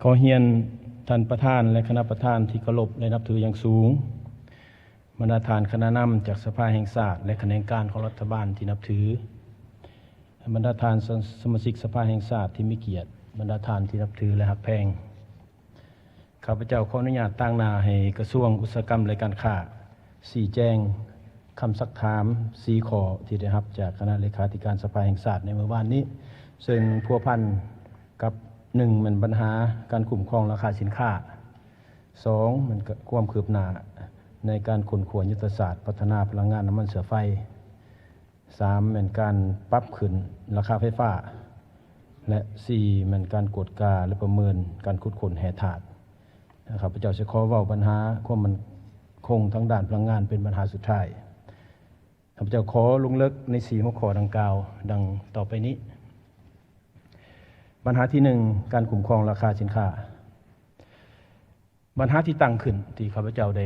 ຂໍຮຽນທ່ານປະທານ ແລະ ຄະນະປະທານທີ່ເຄົາລົບ ແລະ ນັບຖືຢ່າງສູງ, ບັນດາທ່ານຄະນະນຳຈາກສະພາແຫ່ງຊາດ ແລະ ຂະແໜງການຂອງລັດຖະບານທີ່ນັບຖື, ບັນດາທ່ານສະ ສະມາຊິກສະພາແຫ່ງຊາດທີ່ມີກຽດ, ບັນດາທ່ານທີ່ນັບຖື ແລະ ຮັກແພງ. ຂ້າພະເຈົ້າຂໍອະນຸຍາດຕາງໜ້າໃຫ້ກະຊວງອຸດສາຫະກຳ ແລະ ການຄ້າຊີ້ແຈງຄຳຊັກຖາມສີ່ຂໍ້ທີ່ໄດ້ຮັບຈາກຄະນະເລຂາທິການສະພາແຫ່ງຊາດໃນມື້ວານນີ້, ເຊິ່ງພົວພັນກັບ ໜຶ່ງ ແມ່ນບັນຫາການຄຸ້ມຄອງລາຄາສິນຄ້າ, ສອງ ແມ່ນຄວາມຄືບໜ້າໃນການຄົ້ນຄວ້າຍຸດທະສາດພັດທະນາພະລັງງານນ້ຳມັນເຊື້ອໄຟ, ສາມ ແມ່ນການປັບຂຶ້ນລາຄາໄຟຟ້າ ແລະ ສີ່ ແມ່ນການກວດກາ ແລະ ປະເມີນການຂຸດຄົ້ນແຮ່ທາດ. ຂ້າພະເຈົ້າຊິຂໍເວົ້າບັນຫາຄວາມໝັ້ນຄົງທາງດ້ານພະລັງງານເປັນບັນຫາສຸດທ້າຍ. ຂ້າພະເຈົ້າຂໍລົງເລິກໃນສີ່ຫົວຂໍ້ດັ່ງກ່າວ ດັ່ງຕໍ່ໄປນີ້. ບັນຫາທີໜຶ່ງ ການຄຸ້ມຄອງລາຄາສິນຄ້າ. ບັນຫາທີ່ຕັ້ງຂຶ້ນ ທີ່ຂ້າພະເຈົ້າໄດ້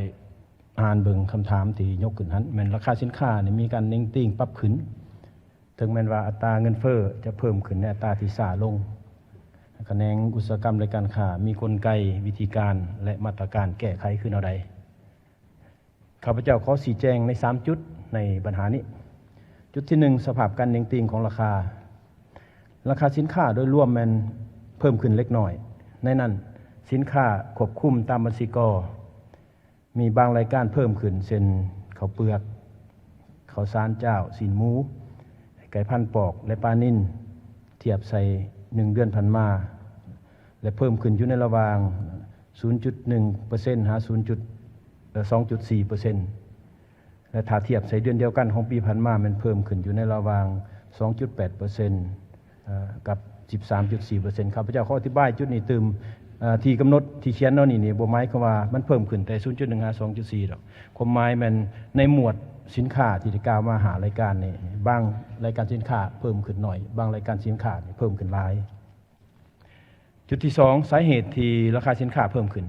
ອ່ານເບິ່ງຄຳຖາມທີ່ຍົກຂຶ້ນຫັ້ນ ແມ່ນລາຄາສິນຄ້ານີ້ມີການເໜັງຕີງປັບຂຶ້ນ, ເຖິງແມ່ນວ່າອັດຕາເງິນເຟີ້ຈະເພີ່ມຂຶ້ນໃນອັດຕາທີ່ຊ້າລົງ. ຂະແໜງອຸດສາຫະກຳ ແລະ ການຄ້າມີກົນໄກ, ວິທີການ ແລະ ມາດຕະການແກ້ໄຂຄືແນວໃດ? ຂ້າພະເຈົ້າຂໍຊີ້ແຈງໃນສາມຈຸດໃນບັນຫານີ້. ຈຸດທີໜຶ່ງ ສະພາບການເໜັງຕີງຂອງລາຄາ. ລາຄາສິນຄ້າໂດຍລວມແມ່ນເພີ່ມຂຶ້ນເລັກນ້ອຍ, ໃນນັ້ນສິນຄ້າຄວບຄຸມຕາມບັນຊີ ກ ມີບາງລາຍການເພີ່ມຂຶ້ນ ເຊັ່ນ ເຂົ້າເປືອກ, ເຂົ້າສານຈ້າວ, ຊີ້ນໝູ, ໄກ່ພັນປອກ ແລະ ປານິນ, ທຽບໃສ່ໜຶ່ງເດືອນຜ່ານມາ ແລະ ເພີ່ມຂຶ້ນຢູ່ໃນລະຫວ່າງສູນຈຸດໜຶ່ງເປີເຊັນ ຫາສູນຈຸດ ເອີ ສອງຈຸດສີ່ເປີເຊັນ ແລະ ຖ້າທຽບໃສ່ເດືອນດຽວກັນຂອງປີຜ່ານມາ ແມ່ນເພີ່ມຂຶ້ນຢູ່ໃນລະຫວ່າງສອງຈຸດແປດເປີເຊັນ ເອີ ກັບສິບສາມຈຸດສີ່ເປີເຊັນ. ຂ້າພະເຈົ້າຂໍອະທິບາຍຈຸດນີ້ຕື່ມ ເອີ ທີ່ກຳນົດທີ່ຂຽນເນາະນີ້ ນີ້ບໍ່ໝາຍຄວາມວ່າມັນເພີ່ມຂຶ້ນແຕ່ສູນຈຸດໜຶ່ງ ຫາ ສອງຈຸດສີ່ ດອກ. ຄວາມໝາຍແມ່ນໃນໝວດສິນຄ້າທີ່ໄດ້ກ່າວມາຫ້າລາຍການນີ້ ບາງລາຍການສິນຄ້າເພີ່ມຂຶ້ນໜ້ອຍ, ບາງລາຍການສິນຄ້ານີ້ເພີ່ມຂຶ້ນຫຼາຍ. ຈຸດທີສອງ ສາເຫດທີ່ລາຄາສິນຄ້າເພີ່ມຂຶ້ນ.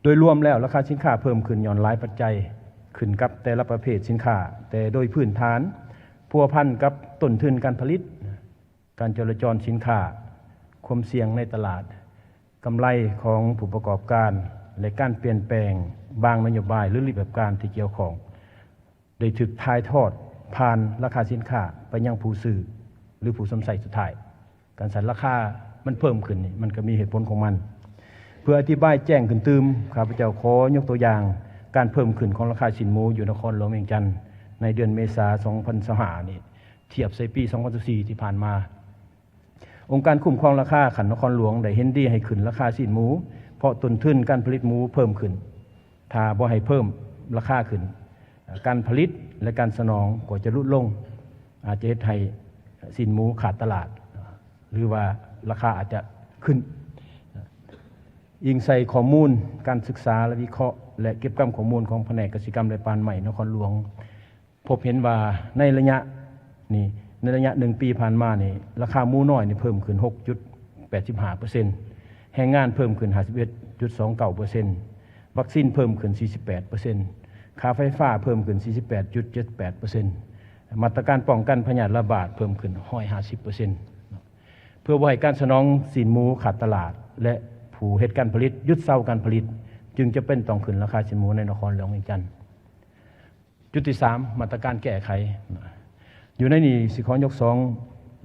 ໂດຍລວມແລ້ວ ລາຄາສິນຄ້າເພີ່ມຂຶ້ນຍ້ອນຫຼາຍປັດໄຈ, ຂຶ້ນກັບແຕ່ລະປະເພດສິນຄ້າ, ແຕ່ໂດຍພື້ນຖານພົວພັນກັບຕົ້ນທຶນການຜະລິດ, ການຈໍລະຈອນສິນຄ້າ, ຄວາມສ່ຽງໃນຕະຫຼາດ, ກຳໄລຂອງຜູ້ປະກອບການ ແລະ ການປ່ຽນແປງບາງນະໂຍບາຍ ຫຼື ລະບຽບການທີ່ກ່ຽວຂ້ອງ ໄດ້ຖືກຖ່າຍທອດຜ່ານລາຄາສິນຄ້າໄປຍັງຜູ້ຊື້ ຫຼື ຜູ້ຊົມໃຊ້ສຸດທ້າຍ. ການສັ່ນລາຄາມັນເພີ່ມຂຶ້ນນີ້ ມັນກໍມີເຫດຜົນຂອງມັນ. ເພື່ອອະທິບາຍແຈ້ງຂຶ້ນຕື່ມ, ຂ້າພະເຈົ້າຂໍຍົກຕົວຢ່າງການເພີ່ມຂຶ້ນຂອງລາຄາຊີ້ນໝູຢູ່ນະຄອນຫຼວງວຽງຈັນ ໃນເດືອນເມສາ ສອງພັນຊາວຫ້ານີ້ ທຽບໃສ່ປີ ສອງພັນຊາວສີ່ ທີ່ຜ່ານມາ. ອົງການຄຸ້ມຄອງລາຄາຂັ້ນນະຄອນຫຼວງໄດ້ເຫັນດີໃຫ້ຂຶ້ນລາຄາຊີ້ນໝູ ເພາະຕົ້ນທຶນການຜະລິດໝູເພີ່ມຂຶ້ນ. ຖ້າບໍ່ໃຫ້ເພີ່ມລາຄາຂຶ້ນ, ການຜະລິດ ແລະ ການສະໜອງກໍຈະຫຼຸດລົງ, ອາດຈະເຮັດໃຫ້ຊີ້ນໝູຂາດຕະຫຼາດ ຫຼືວ່າລາຄາອາດຈະຂຶ້ນ. ອີງໃສ່ຂໍ້ມູນການສຶກສາ ແລະ ວິເຄາະ ແລະ ເກັບກຳຂໍ້ມູນຂອງພະແນກກະສິກຳ ແລະ ປ່າໄມ້ນະຄອນຫຼວງ ພົບເຫັນວ່າໃນໄລຍະນີ້, ໃນໄລຍະໜຶ່ງປີຜ່ານມານີ້, ລາຄາໝູນ້ອຍນີ້ເພີ່ມຂຶ້ນຫົກຈຸດແປດສິບຫ້າເປີເຊັນ, ແຮງງານເພີ່ມຂຶ້ນຫ້າສິບເອັດຈຸດສອງເກົ້າເປີເຊັນ, ວັກຊີນເພີ່ມຂຶ້ນສີ່ສິບແປດເປີເຊັນ, ຄ່າໄຟຟ້າເພີ່ມຂຶ້ນສີ່ສິບແປດຈຸດເຈັດແປດເປີເຊັນ, ມາດຕະການປ້ອງກັນພະຍາດລະບາດເພີ່ມຂຶ້ນຮ້ອຍຫ້າສິບເປີເຊັນ. ເພື່ອບໍ່ໃຫ້ການສະໜອງຊີ້ນໝູຂາດຕະຫຼາດ ແລະ ຜູ້ເຮັດການຜະລິດຢຸດເຊົາການຜະລິດ, ຈຶ່ງຈຳເປັນຕ້ອງຂຶ້ນລາຄາຊີ້ນໝູໃນນະຄອນຫຼວງວຽງຈັນ. ຈຸດທີສາມ ມາດຕະການແກ້ໄຂ. ຢູ່ໃນນີ້ຊິຂໍຍົກສອງ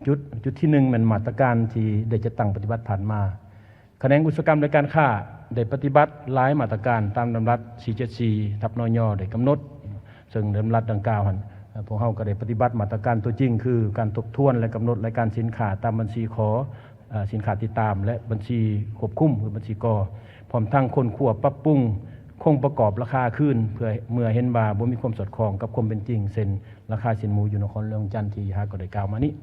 ຈຸດ. ຈຸດທີໜຶ່ງ ແມ່ນມາດຕະການທີ່ໄດ້ຈັດຕັ້ງປະຕິບັດຜ່ານມາ. ຂະແໜງອຸດສາຫະກຳ ແລະ ການຄ້າໄດ້ປະຕິບັດຫຼາຍມາດຕະການຕາມດຳລັດ ສີ່ເຈັດສີ່ ທັບ ນຍ ໄດ້ກຳນົດ, ເຊິ່ງດຳລັດດັ່ງກ່າວຫັ້ນ ພວກເຮົາກໍໄດ້ປະຕິບັດມາດຕະການຕົວຈິງ ຄືການທົບທວນ ແລະ ກຳນົດລາຍການສິນຄ້າຕາມບັນຊີ ຂ ເອີ ສິນຄ້າຕິດຕາມ ແລະ ບັນຊີຄວບຄຸມ ຄືບັນຊີ ກ ພ້ອມທັງຄົ້ນຄວ້າປັບປຸງໂຄງປະກອບລາຄາຄືນ ເພື່ອເມື່ອເຫັນວ່າບໍ່ມີຄວາມສອດຄ່ອງກັບຄວາມເປັນຈິງ ເຊັ່ນ ລາຄາຊີ້ນໝູຢູ່ນະຄອນຫຼວງວຽງຈັນ ທີ່ຫາກໍໄດ້ກ່າວມານີ້.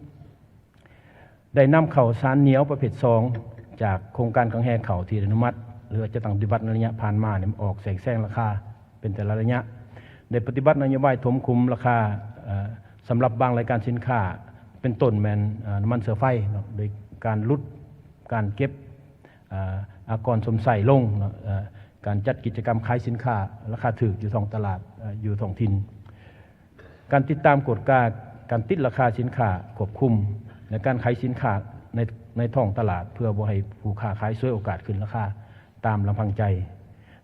ໄດ້ນຳເຂົ້າສານໜຽວປະເພດສອງ ຈາກໂຄງການຄັງແຮເຂົ້າທີ່ໄດ້ອະນຸມັດ ຫຼື ຈະຕັ້ງປະຕິບັດໃນໄລຍະຜ່ານມານີ້ ອອກແຊກແຊງລາຄາເປັນແຕ່ລະໄລຍະ, ໄດ້ປະຕິບັດນະໂຍບາຍຖົມຂຸມລາຄາ ເອີ ສຳລັບບາງລາຍການສິນຄ້າ ເປັນຕົ້ນແມ່ນ ເອີ ນ້ຳມັນເຊື້ອໄຟເນາະ, ໂດຍການຫຼຸດ ການເກັບ ອາ ອາກອນຊົມໃຊ້ລົງເນາະ, ເອີ ການຈັດກິດຈະກຳຂາຍສິນຄ້າລາຄາຖືກຢູ່ທ້ອງຕະຫຼາດ ເອີ ຢູ່ທ້ອງຖິ່ນ, ການຕິດຕາມກວດກາການຕິດລາຄາສິນຄ້າຄວບຄຸມ ແລະ ການຂາຍສິນຄ້າໃນ ໃນທ້ອງຕະຫຼາດ ເພື່ອບໍ່ໃຫ້ຜູ້ຄ້າຂາຍສວຍໂອກາດຂຶ້ນລາຄາຕາມລຳພັງໃຈ.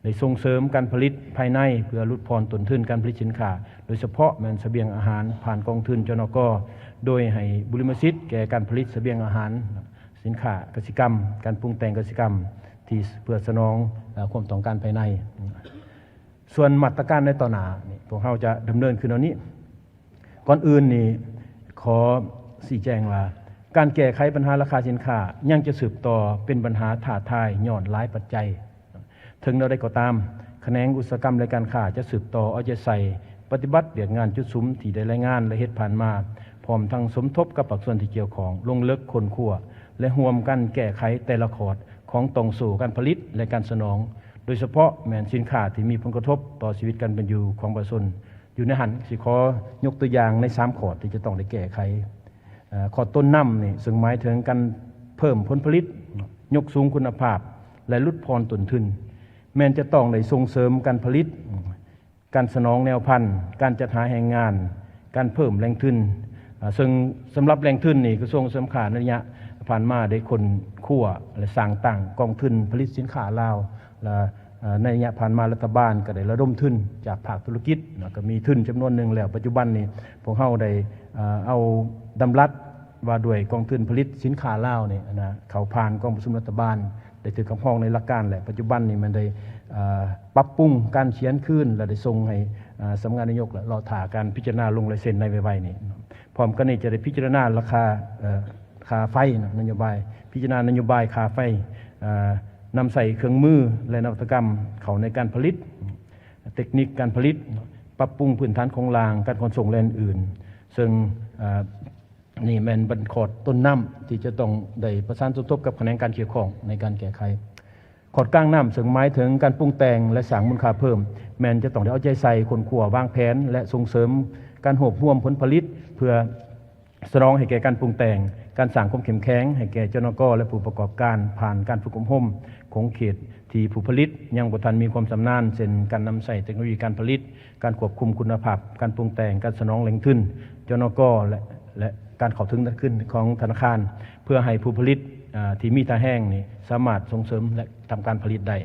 ໄດ້ສົ່ງເສີມການຜະລິດພາຍໃນ ເພື່ອຫຼຸດຜ່ອນຕົ້ນທຶນການຜະລິດສິນຄ້າ, ໂດຍສະເພາະແມ່ນສະບຽງອາຫານ ຜ່ານກອງທຶນ ຈນກ ໂດຍໃຫ້ບຸລິມະສິດແກ່ການຜະລິດສະບຽງອາຫານ, ສິນຄ້າກະສິກຳ, ການປຸງແຕ່ງກະສິກຳ ທີ່ເພື່ອສະໜອງ ເອີ ຄວາມຕ້ອງການພາຍໃນ. ສ່ວນມາດຕະການໃນຕໍ່ໜ້ານີ້ ພວກເຮົາຈະດຳເນີນຂຶ້ນເອົານີ້. ກ່ອນອື່ນນີ້ ຂໍຊີ້ແຈງວ່າ ການແກ້ໄຂບັນຫາລາຄາສິນຄ້າ ຍັງຈະສືບຕໍ່ເປັນບັນຫາທ້າທາຍ ຍ້ອນຫຼາຍປັດໄຈ. ເຖິງແນວໃດກໍຕາມ, ຂະແໜງອຸດສາຫະກຳ ແລະ ການຄ້າ ຈະສືບຕໍ່ເອົາໃຈໃສ່ປະຕິບັດວຽກງານຈຸດສຸມທີ່ໄດ້ລາຍງານ ແລະ ເຮັດຜ່ານມາ, ພ້ອມທັງສົມທົບກັບພາກສ່ວນທີ່ກ່ຽວຂ້ອງ ລົງເລິກຄົ້ນຄວ້າ ແລະ ຮ່ວມກັນແກ້ໄຂແຕ່ລະຂອດຂອງຕ່ອງໂສ້ການຜະລິດ ແລະ ການສະໜອງ, ໂດຍສະເພາະແມ່ນສິນຄ້າທີ່ມີຜົນກະທົບຕໍ່ຊີວິດການເປັນຢູ່ຂອງປະຊາຊົນ. ຢູ່ໃນຫັ້ນ ຊິຂໍຍົກຕົວຢ່າງໃນສາມຂອດທີ່ຈະຕ້ອງໄດ້ແກ້ໄຂ. ເອີ ຂອດຕົ້ນນ້ຳນີ້ ເຊິ່ງໝາຍເຖິງການເພີ່ມຜົນຜະລິດ, ຍົກສູງຄຸນນະພາບ ແລະ ຫຼຸດຜ່ອນຕົ້ນທຶນ, ແມ່ນຈະຕ້ອງໄດ້ສົ່ງເສີມການຜະລິດ, ການສະໜອງແນວພັນ, ການຈັດຫາແຮງງານ, ການເພີ່ມແຫຼ່ງທຶນ. ເຊິ່ງສຳລັບແຫຼ່ງທຶນນີ້ ກະຊວງອຸດສາຫະກຳແຫ່ງຊາດໃນໄລຍະຜ່ານມາໄດ້ຄົ້ນຄວ້າ ແລະ ສ້າງຕັ້ງກອງທຶນຜະລິດສິນຄ້າລາວ ແລະ ໃນໄລຍະຜ່ານມາລັດຖະບານກໍໄດ້ລະດົມທຶນຈາກພາກທຸລະກິດ ແລ້ວກໍມີທຶນຈຳນວນໜຶ່ງແລ້ວ. ປັດຈຸບັນນີ້ພວກເຮົາໄດ້ເອົາດຳລັດວ່າດ້ວຍກອງທຶນຜະລິດສິນຄ້າລາວນີ້ນະ ເຂົ້າຜ່ານກອງປະຊຸມລັດຖະບານ ໄດ້ຖືກຮັບຮອງໃນຫຼັກການ ແລະ ປັດຈຸບັນນີ້ແມ່ນໄດ້ປັບປຸງການຂຽນຄືນ ແລະ ໄດ້ສົ່ງໃຫ້ສຳນັກງານນາຍົກ ແລະ ລໍຖ້າການພິຈາລະນາລົງລາຍເຊັນໃນໄວໆນີ້. ພ້ອມກັນນີ້ຈະໄດ້ພິຈາລະນາລາຄາ ເອີ ຄ່າໄຟນະ ນະໂຍບາຍ ພິຈາລະນານະໂຍບາຍຄ່າໄຟ, ນຳໃຊ້ເຄື່ອງມື ແລະ ນະວັດຕະກຳເຂົ້າໃນການຜະລິດ, ເຕັກນິກການຜະລິດ, ປັບປຸງພື້ນຖານໂຄງລ່າງ, ການຂົນສົ່ງ ແລະ ອື່ນໆ. ເຊິ່ງ ນີ້ແມ່ນບັນ ຂອດຕົ້ນນ້ຳທີ່ຈະຕ້ອງໄດ້ປະສານສົມທົບກັບຂະແໜງການກ່ຽວຂ້ອງໃນການແກ້ໄຂ. ຂອດກາງນ້ຳ ເຊິ່ງໝາຍເຖິງການປຸງແຕ່ງ ແລະ ສ້າງມູນຄ່າເພີ່ມ, ແມ່ນຈະຕ້ອງໄດ້ເອົາໃຈໃສ່ຄົ້ນຄວ້າວາງແຜນ ແລະ ສົ່ງເສີມການຮວບຮວມຜົນຜະລິດ ເພື່ອສະໜອງໃຫ້ແກ່ການປຸງແຕ່ງ, ການສ້າງຄວາມເຂັ້ມແຂງໃຫ້ແກ່ ຈນກ ແລະ ຜູ້ປະກອບການ ຜ່ານການຝຶກອົບຮົມຂົງເຂດທີ່ຜູ້ຜະລິດຍັງບໍ່ທັນມີຄວາມຊຳນານ, ເຊັ່ນ ການນຳໃຊ້ເຕັກໂນໂລຢີການຜະລິດ, ການຄວບຄຸມຄຸນນະພາບການປຸງແຕ່ງ, ການສະໜອງແຫຼ່ງທຶນ ຈນກ ແລະ ແລະ ການເຂົ້າເຖິງທຶນຂອງທະນາຄານ ເພື່ອໃຫ້ຜູ້ຜະລິດ ເອີ ທີ່ມີທ່າແຮງນີ້ສາມາດສົ່ງເສີມ ແລະ ທຳການຜະລິດໄດ້.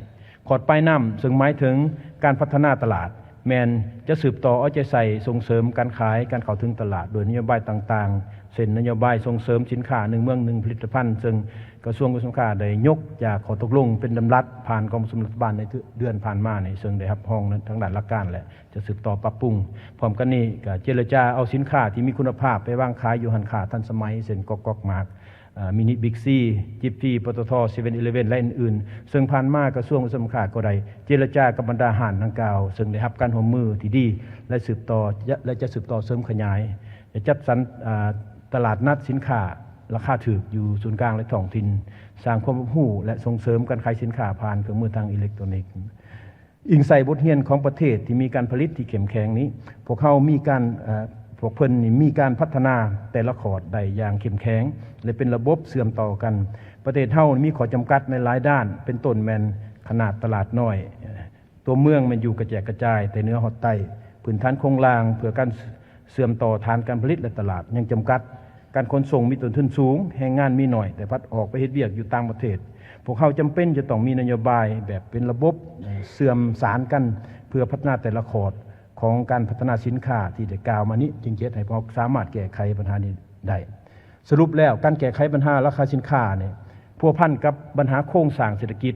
ຂອດປາຍນ້ຳ ເຊິ່ງໝາຍເຖິງການພັດທະນາຕະຫຼາດ ແມ່ນຈະສືບຕໍ່ເອົາໃຈໃສ່ສົ່ງເສີມການຂາຍ, ການເຂົ້າເຖິງຕະຫຼາດ ໂດຍນະໂຍບາຍຕ່າງໆ ເຊັ່ນ ນະໂຍບາຍສົ່ງເສີມສິນຄ້າໜຶ່ງເມືອງໜຶ່ງຜະລິດຕະພັນ ເຊິ່ງກະຊວງອຸດສາຫະກຳແຫ່ງຊາດໄດ້ຍົກຈາກຂໍ້ຕົກລົງເປັນດຳລັດ ຜ່ານກອງປະຊຸມລັດຖະບານໃນເດືອນຜ່ານມານີ້ ເຊິ່ງໄດ້ຮັບຮອງທາງດ້ານຫຼັກການ ແລະ ຈະສືບຕໍ່ປັບປຸງ. ພ້ອມກັນນີ້ກໍເຈລະຈາເອົາສິນຄ້າທີ່ມີຄຸນນະພາບໄປວາງຂາຍຢູ່ຮ້ານຄ້າທັນສະໄໝ ເຊັ່ນ ກອກກອກມາກ, ມິນິ ບິກຊີ, ຈິບຟີ, ປຕທ, ເຊເວັນອີເລເວັນ ແລະ ອື່ນໆ ເຊິ່ງຜ່ານມາກະຊວງອຸດສາຫະກຳແຫ່ງຊາດກໍໄດ້ເຈລະຈາກັບບັນດາຮ້ານດັ່ງກ່າວ ເຊິ່ງໄດ້ຮັບການຮ່ວມມືທີ່ດີ ແລະ ສືບຕໍ່ ແລະ ຈະສືບຕໍ່ເສີມຂະຫຍາຍ, ຈະຈັດສັນ ອາ ຕະຫຼາດນັດສິນຄ້າລາຄາຖືກຢູ່ສູນກາງ ແລະ ທ້ອງຖິ່ນ, ສ້າງຄວາມຮັບຮູ້ ແລະ ສົ່ງເສີມການຂາຍສິນຄ້າຜ່ານເຄື່ອງມືທາງອີເລັກໂຕນິກ. ອີງໃສ່ບົດຮຽນຂອງປະເທດທີ່ມີການຜະລິດທີ່ເຂັ້ມແຂງນີ້, ພວກເຮົາມີການ ເອີ ພວກເພິ່ນນີ້ມີການພັດທະນາແຕ່ລະຂອດໄດ້ຢ່າງເຂັ້ມແຂງ ແລະ ເປັນລະບົບເຊື່ອມຕໍ່ກັນ. ປະເທດເຮົາມີຂໍ້ຈຳກັດໃນຫຼາຍດ້ານ, ເປັນຕົ້ນແມ່ນຂະໜາດຕະຫຼາດນ້ອຍ, ຕົວເມືອງແມ່ນຢູ່ກະແຈກກະຈາຍແຕ່ເໜືອຮອດໃຕ້, ພື້ນຖານໂຄງລ່າງເພື່ອການ ເຊື່ອມຕໍ່ຖານການຜະລິດ ແລະ ຕະຫຼາດຍັງຈຳກັດ, ການຂົນສົ່ງມີຕົ້ນທຶນສູງ, ແຮງງານມີໜ້ອຍ ແຕ່ພັດອອກໄປເຮັດວຽກຢູ່ຕ່າງປະເທດ. ພວກເຮົາຈຳເປັນຈະຕ້ອງມີນະໂຍບາຍແບບເປັນລະບົບ, ເຊື່ອມສານກັນ ເພື່ອພັດທະນາແຕ່ລະຂອດຂອງການພັດທະນາສິນຄ້າທີ່ໄດ້ກ່າວມານີ້ ຈຶ່ງຈະເຮັດໃຫ້ພວກເຮົາສາມາດແກ້ໄຂບັນຫານີ້ໄດ້. ສະຫຼຸບແລ້ວ, ການແກ້ໄຂບັນຫາລາຄາສິນຄ້ານີ້ພົວພັນກັບບັນຫາໂຄງສ້າງເສດຖະກິດ,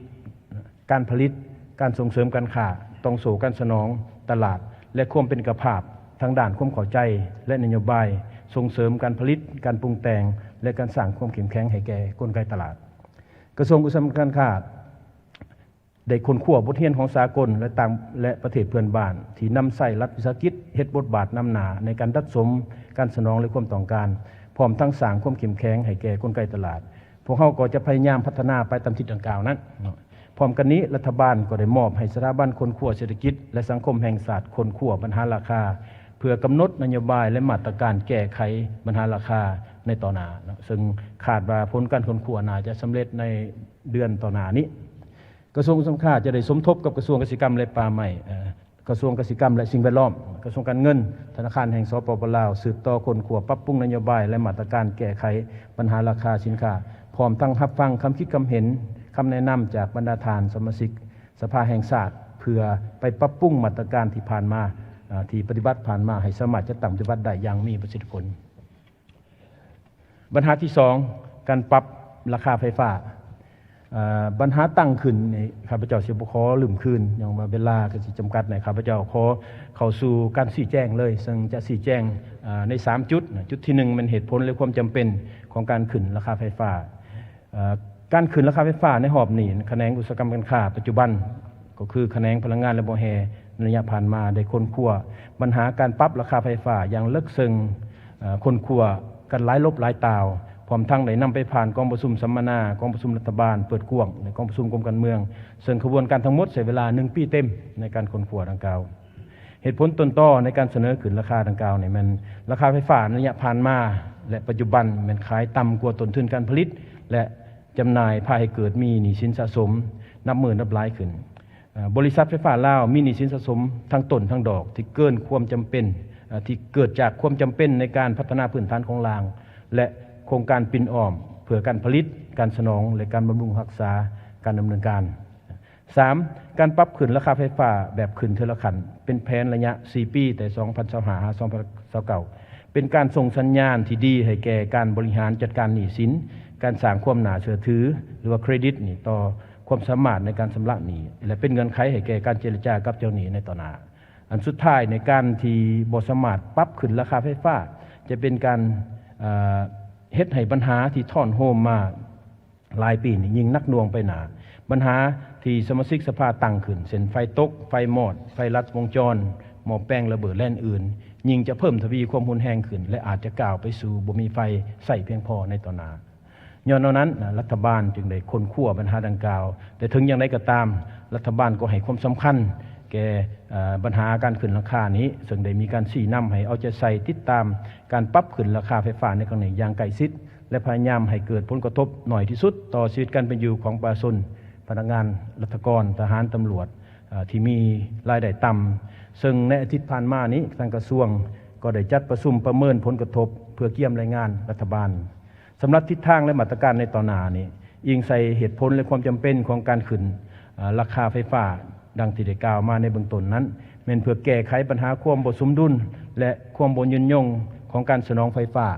ການຜະລິດ, ການສົ່ງເສີມການຄ້າ, ຕ່ອງໂສ້ການສະໜອງຕະຫຼາດ ແລະ ຄວາມເປັນເອກະພາບທາງດ້ານຄວາມເຂົ້າໃຈ ແລະ ນະໂຍບາຍສົ່ງເສີມການຜະລິດ, ການປຸງແຕ່ງ ແລະ ການສ້າງຄວາມເຂັ້ມແຂງໃຫ້ແກ່ກົນໄກຕະຫຼາດ. ກະຊວງອຸດສາຫະກຳແຫ່ງຊາດໄດ້ຄົ້ນຄວ້າບົດຮຽນຂອງສາກົນ ແລະ ຕ່າງ ແລະ ປະເທດເພື່ອນບ້ານ ທີ່ນຳໃຊ້ລັດວິສາຫະກິດເຮັດບົດບາດນຳໜ້າໃນການດັດສົມການສະໜອງ ແລະ ຄວາມຕ້ອງການ, ພ້ອມທັງສ້າງຄວາມເຂັ້ມແຂງໃຫ້ແກ່ກົນໄກຕະຫຼາດ. ພວກເຮົາກໍຈະພະຍາຍາມພັດທະນາໄປຕາມທິດດັ່ງກ່າວນັ້ນເນາະ. ພ້ອມກັນນີ້, ລັດຖະບານກໍໄດ້ມອບໃຫ້ສະຖາບັນຄົ້ນຄວ້າເສດຖະກິດ ແລະ ສັງຄົມແຫ່ງຊາດຄົ້ນຄວ້າບັນຫາລາຄາ ເພື່ອກຳນົດນະໂຍບາຍ ແລະ ມາດຕະການແກ້ໄຂບັນຫາລາຄາໃນຕໍ່ໜ້າເນາະ, ເຊິ່ງຄາດວ່າຜົນການຄົ້ນຄວ້າໜ້າຈະສຳເລັດໃນເດືອນຕໍ່ໜ້ານີ້. ກະຊວງອຸດສາຫະກຳແຫ່ງຊາດຈະໄດ້ສົມທົບກັບກະຊວງກະສິກຳ ແລະ ປ່າໄມ້, ເອີ ກະຊວງກະສິກຳ ແລະ ສິ່ງແວດລ້ອມ, ກະຊວງການເງິນ, ທະນາຄານແຫ່ງ ສປປ ລາວ ສືບຕໍ່ຄົ້ນຄວ້າ, ປັບປຸງນະໂຍບາຍ ແລະ ມາດຕະການແກ້ໄຂບັນຫາລາຄາສິນຄ້າ. ພ້ອມທັງຮັບຟັງຄຳຄິດຄຳເຫັນ, ຄຳແນະນຳຈາກບັນດາທ່ານສະມາຊິກສະພາແຫ່ງຊາດ ເພື່ອໄປປັບປຸງມາດຕະການທີ່ຜ່ານມາ, ເອີ່, ທີ່ປະຕິບັດຜ່ານມາ ໃຫ້ສາມາດຈັດຕັ້ງປະຕິບັດໄດ້ຢ່າງມີປະສິດທິຜົນ. ບັນຫາທີສອງ, ການປັບລາຄາໄຟຟ້າ. ເອີ່, ບັນຫາຕັ້ງຂຶ້ນນີ້ ຂ້າພະເຈົ້າຊິບໍ່ຂໍລືມຄືນ, ຍ້ອນວ່າເວລາກໍຊິຈຳກັດແດ່. ຂ້າພະເຈົ້າຂໍເຂົ້າສູ່ການຊີ້ແຈງເລີຍ, ເຊິ່ງຈະຊີ້ແຈງ, ເອີ່, ໃນສາມຈຸດນະ. ຈຸດທີໜຶ່ງ ແມ່ນເຫດຜົນ ແລະ ຄວາມຈຳເປັນຂອງການຂຶ້ນລາຄາໄຟຟ້າ. ເອີ່, ການຂຶ້ນລາຄາໄຟຟ້າໃນຮອບນີ້, ຂະແໜງອຸດສາຫະກຳການຄ້າປັດຈຸບັນ ກໍຄືຂະແໜງພະລັງງານ ແລະ ບໍ່ແຮ່ ໃນໄລຍະຜ່ານມາໄດ້ຄົ້ນຄວ້າບັນຫາການປັບລາຄາໄຟຟ້າຢ່າງເລິກເຊິ່ງ, ເອີ່, ຄົ້ນຄວ້າກັນຫຼາຍລົບຫຼາຍຕ່າວ, ພ້ອມທັງໄດ້ນຳໄປຜ່ານກອງປະຊຸມສຳມະນາ, ກອງປະຊຸມລັດຖະບານເປີດກວ້າງ ແລະ ກອງປະຊຸມກອມການເມືອງ, ເຊິ່ງຂະບວນການທັງໝົດໃຊ້ເວລາໜຶ່ງປີເຕັມໃນການຄົ້ນຄວ້າດັ່ງກ່າວ. ເຫດຜົນຕົ້ນຕໍໃນການສະເໜີຂຶ້ນລາຄາດັ່ງກ່າວນີ້ແມ່ນ ລາຄາໄຟຟ້າໃນໄລຍະຜ່ານມາ ແລະ ປັດຈຸບັນແມ່ນຂາຍຕ່ຳກວ່າຕົ້ນທຶນການຜະລິດ ແລະ ຈຳໜ່າຍ ພາໃຫ້ເກີດມີໜີ້ສິນສະສົມນັບມື້ນັບຫຼາຍຂຶ້ນ. ເອີ່, ບໍລິສັດໄຟຟ້າລາວມີໜີ້ສິນສະສົມທັງຕົ້ນທັງດອກທີ່ເກີນຄວາມຈຳເປັນ, ເອີ່, ທີ່ເກີດຈາກຄວາມຈຳເປັນໃນການພັດທະນາພື້ນຖານໂຄງລ່າງ ແລະ ໂຄງການປິ່ນອ້ອມ ເພື່ອການຜະລິດ, ການສະໜອງ ແລະ ການບຳລຸງຮັກສາການດຳເນີນການ. ສາມ, ການປັບຂຶ້ນລາຄາໄຟຟ້າແບບຂຶ້ນເທື່ອລະຂັ້ນ ເປັນແຜນໄລຍະສີ່ປີ ແຕ່ສອງພັນຊາວຫ້າ ຫາ ສອງພັນຊາວເກົ້າ ເປັນການສົ່ງສັນຍານທີ່ດີໃຫ້ແກ່ການບໍລິຫານຈັດການໜີ້ສິນ, ການສ້າງຄວາມໜ້າເຊື່ອຖື ຫຼືວ່າເຄຣດິດນີ້ ຕໍ່ຄວາມສາມາດໃນການຊຳລະໜີ້ ແລະ ເປັນເງື່ອນໄຂໃຫ້ແກ່ການເຈລະຈາກັບເຈົ້າໜີ້ໃນຕໍ່ໜ້າ. ອັນສຸດທ້າຍ, ໃນການທີ່ບໍ່ສາມາດປັບຂຶ້ນລາຄາໄຟຟ້າ ຈະເປັນການ, ເອີ່, ເຮັດໃຫ້ບັນຫາທີ່ທ້ອນໂຮມມາ ຫຼາຍປີນີ້ຍິ່ງໜັກໜ່ວງໄປໜ້າ. ບັນຫາທີ່ສະມາຊິກສະພາຕັ້ງຂຶ້ນ ເຊັ່ນ ໄຟຕົກ, ໄຟມອດ, ໄຟລັດວົງຈອນ, ໝໍ້ແປງລະເບີດ ແລະ ອື່ນໆ ຍິ່ງຈະເພີ່ມທະວີຄວາມຮຸນແຮງຂຶ້ນ ແລະ ອາດຈະກ້າວໄປສູ່ບໍ່ມີໄຟໃຊ້ພຽງພໍໃນຕໍ່ໜ້າ. ຍ້ອນແນວນັ້ນ, ລັດຖະບານຈຶ່ງໄດ້ຄົ້ນຄວ້າບັນຫາດັ່ງກ່າວ, ແຕ່ເຖິງຢ່າງໃດກໍຕາມ, ລັດຖະບານກໍໃຫ້ຄວາມສຳຄັນແກ່, ເອີ່, ບັນຫາການຂຶ້ນລາຄານີ້, ເຊິ່ງໄດ້ມີການຊີ້ນຳໃຫ້ເອົາໃຈໃສ່ຕິດຕາມການປັບຂຶ້ນລາຄາໄຟຟ້າໃນຄັ້ງນີ້ຢ່າງໃກ້ຊິດ ແລະ ພະຍາຍາມໃຫ້ເກີດຜົນກະທົບໜ້ອຍທີ່ສຸດຕໍ່ຊີວິດການເປັນຢູ່ຂອງປະຊາຊົນ, ພະນັກງານລັດຖະກອນ, ທະຫານ, ຕຳຫຼວດ, ເອີ່, ທີ່ມີລາຍໄດ້ຕ່ຳ. ເຊິ່ງໃນອາທິດຜ່ານມານີ້, ທາງກະຊວງກໍໄດ້ຈັດປະຊຸມປະເມີນຜົນກະທົບເພື່ອກຽມລາຍງານລັດຖະບານ. ສຳລັບທິດທາງ ແລະ ມາດຕະການໃນຕໍ່ໜ້ານີ້, ອີງໃສ່ເຫດຜົນ ແລະ ຄວາມຈຳເປັນຂອງການຂຶ້ນ, ເອີ່, ລາຄາໄຟຟ້າ ດັ່ງທີ່ໄດ້ກ່າວມາໃນເບື້ອງຕົ້ນນັ້ນ, ແມ່ນເພື່ອແກ້ໄຂບັນຫາຄວາມບໍ່ສົມດຸນ ແລະ ຄວາມບໍ່ຍືນຍົງຂອງການສະໜອງໄຟຟ້າ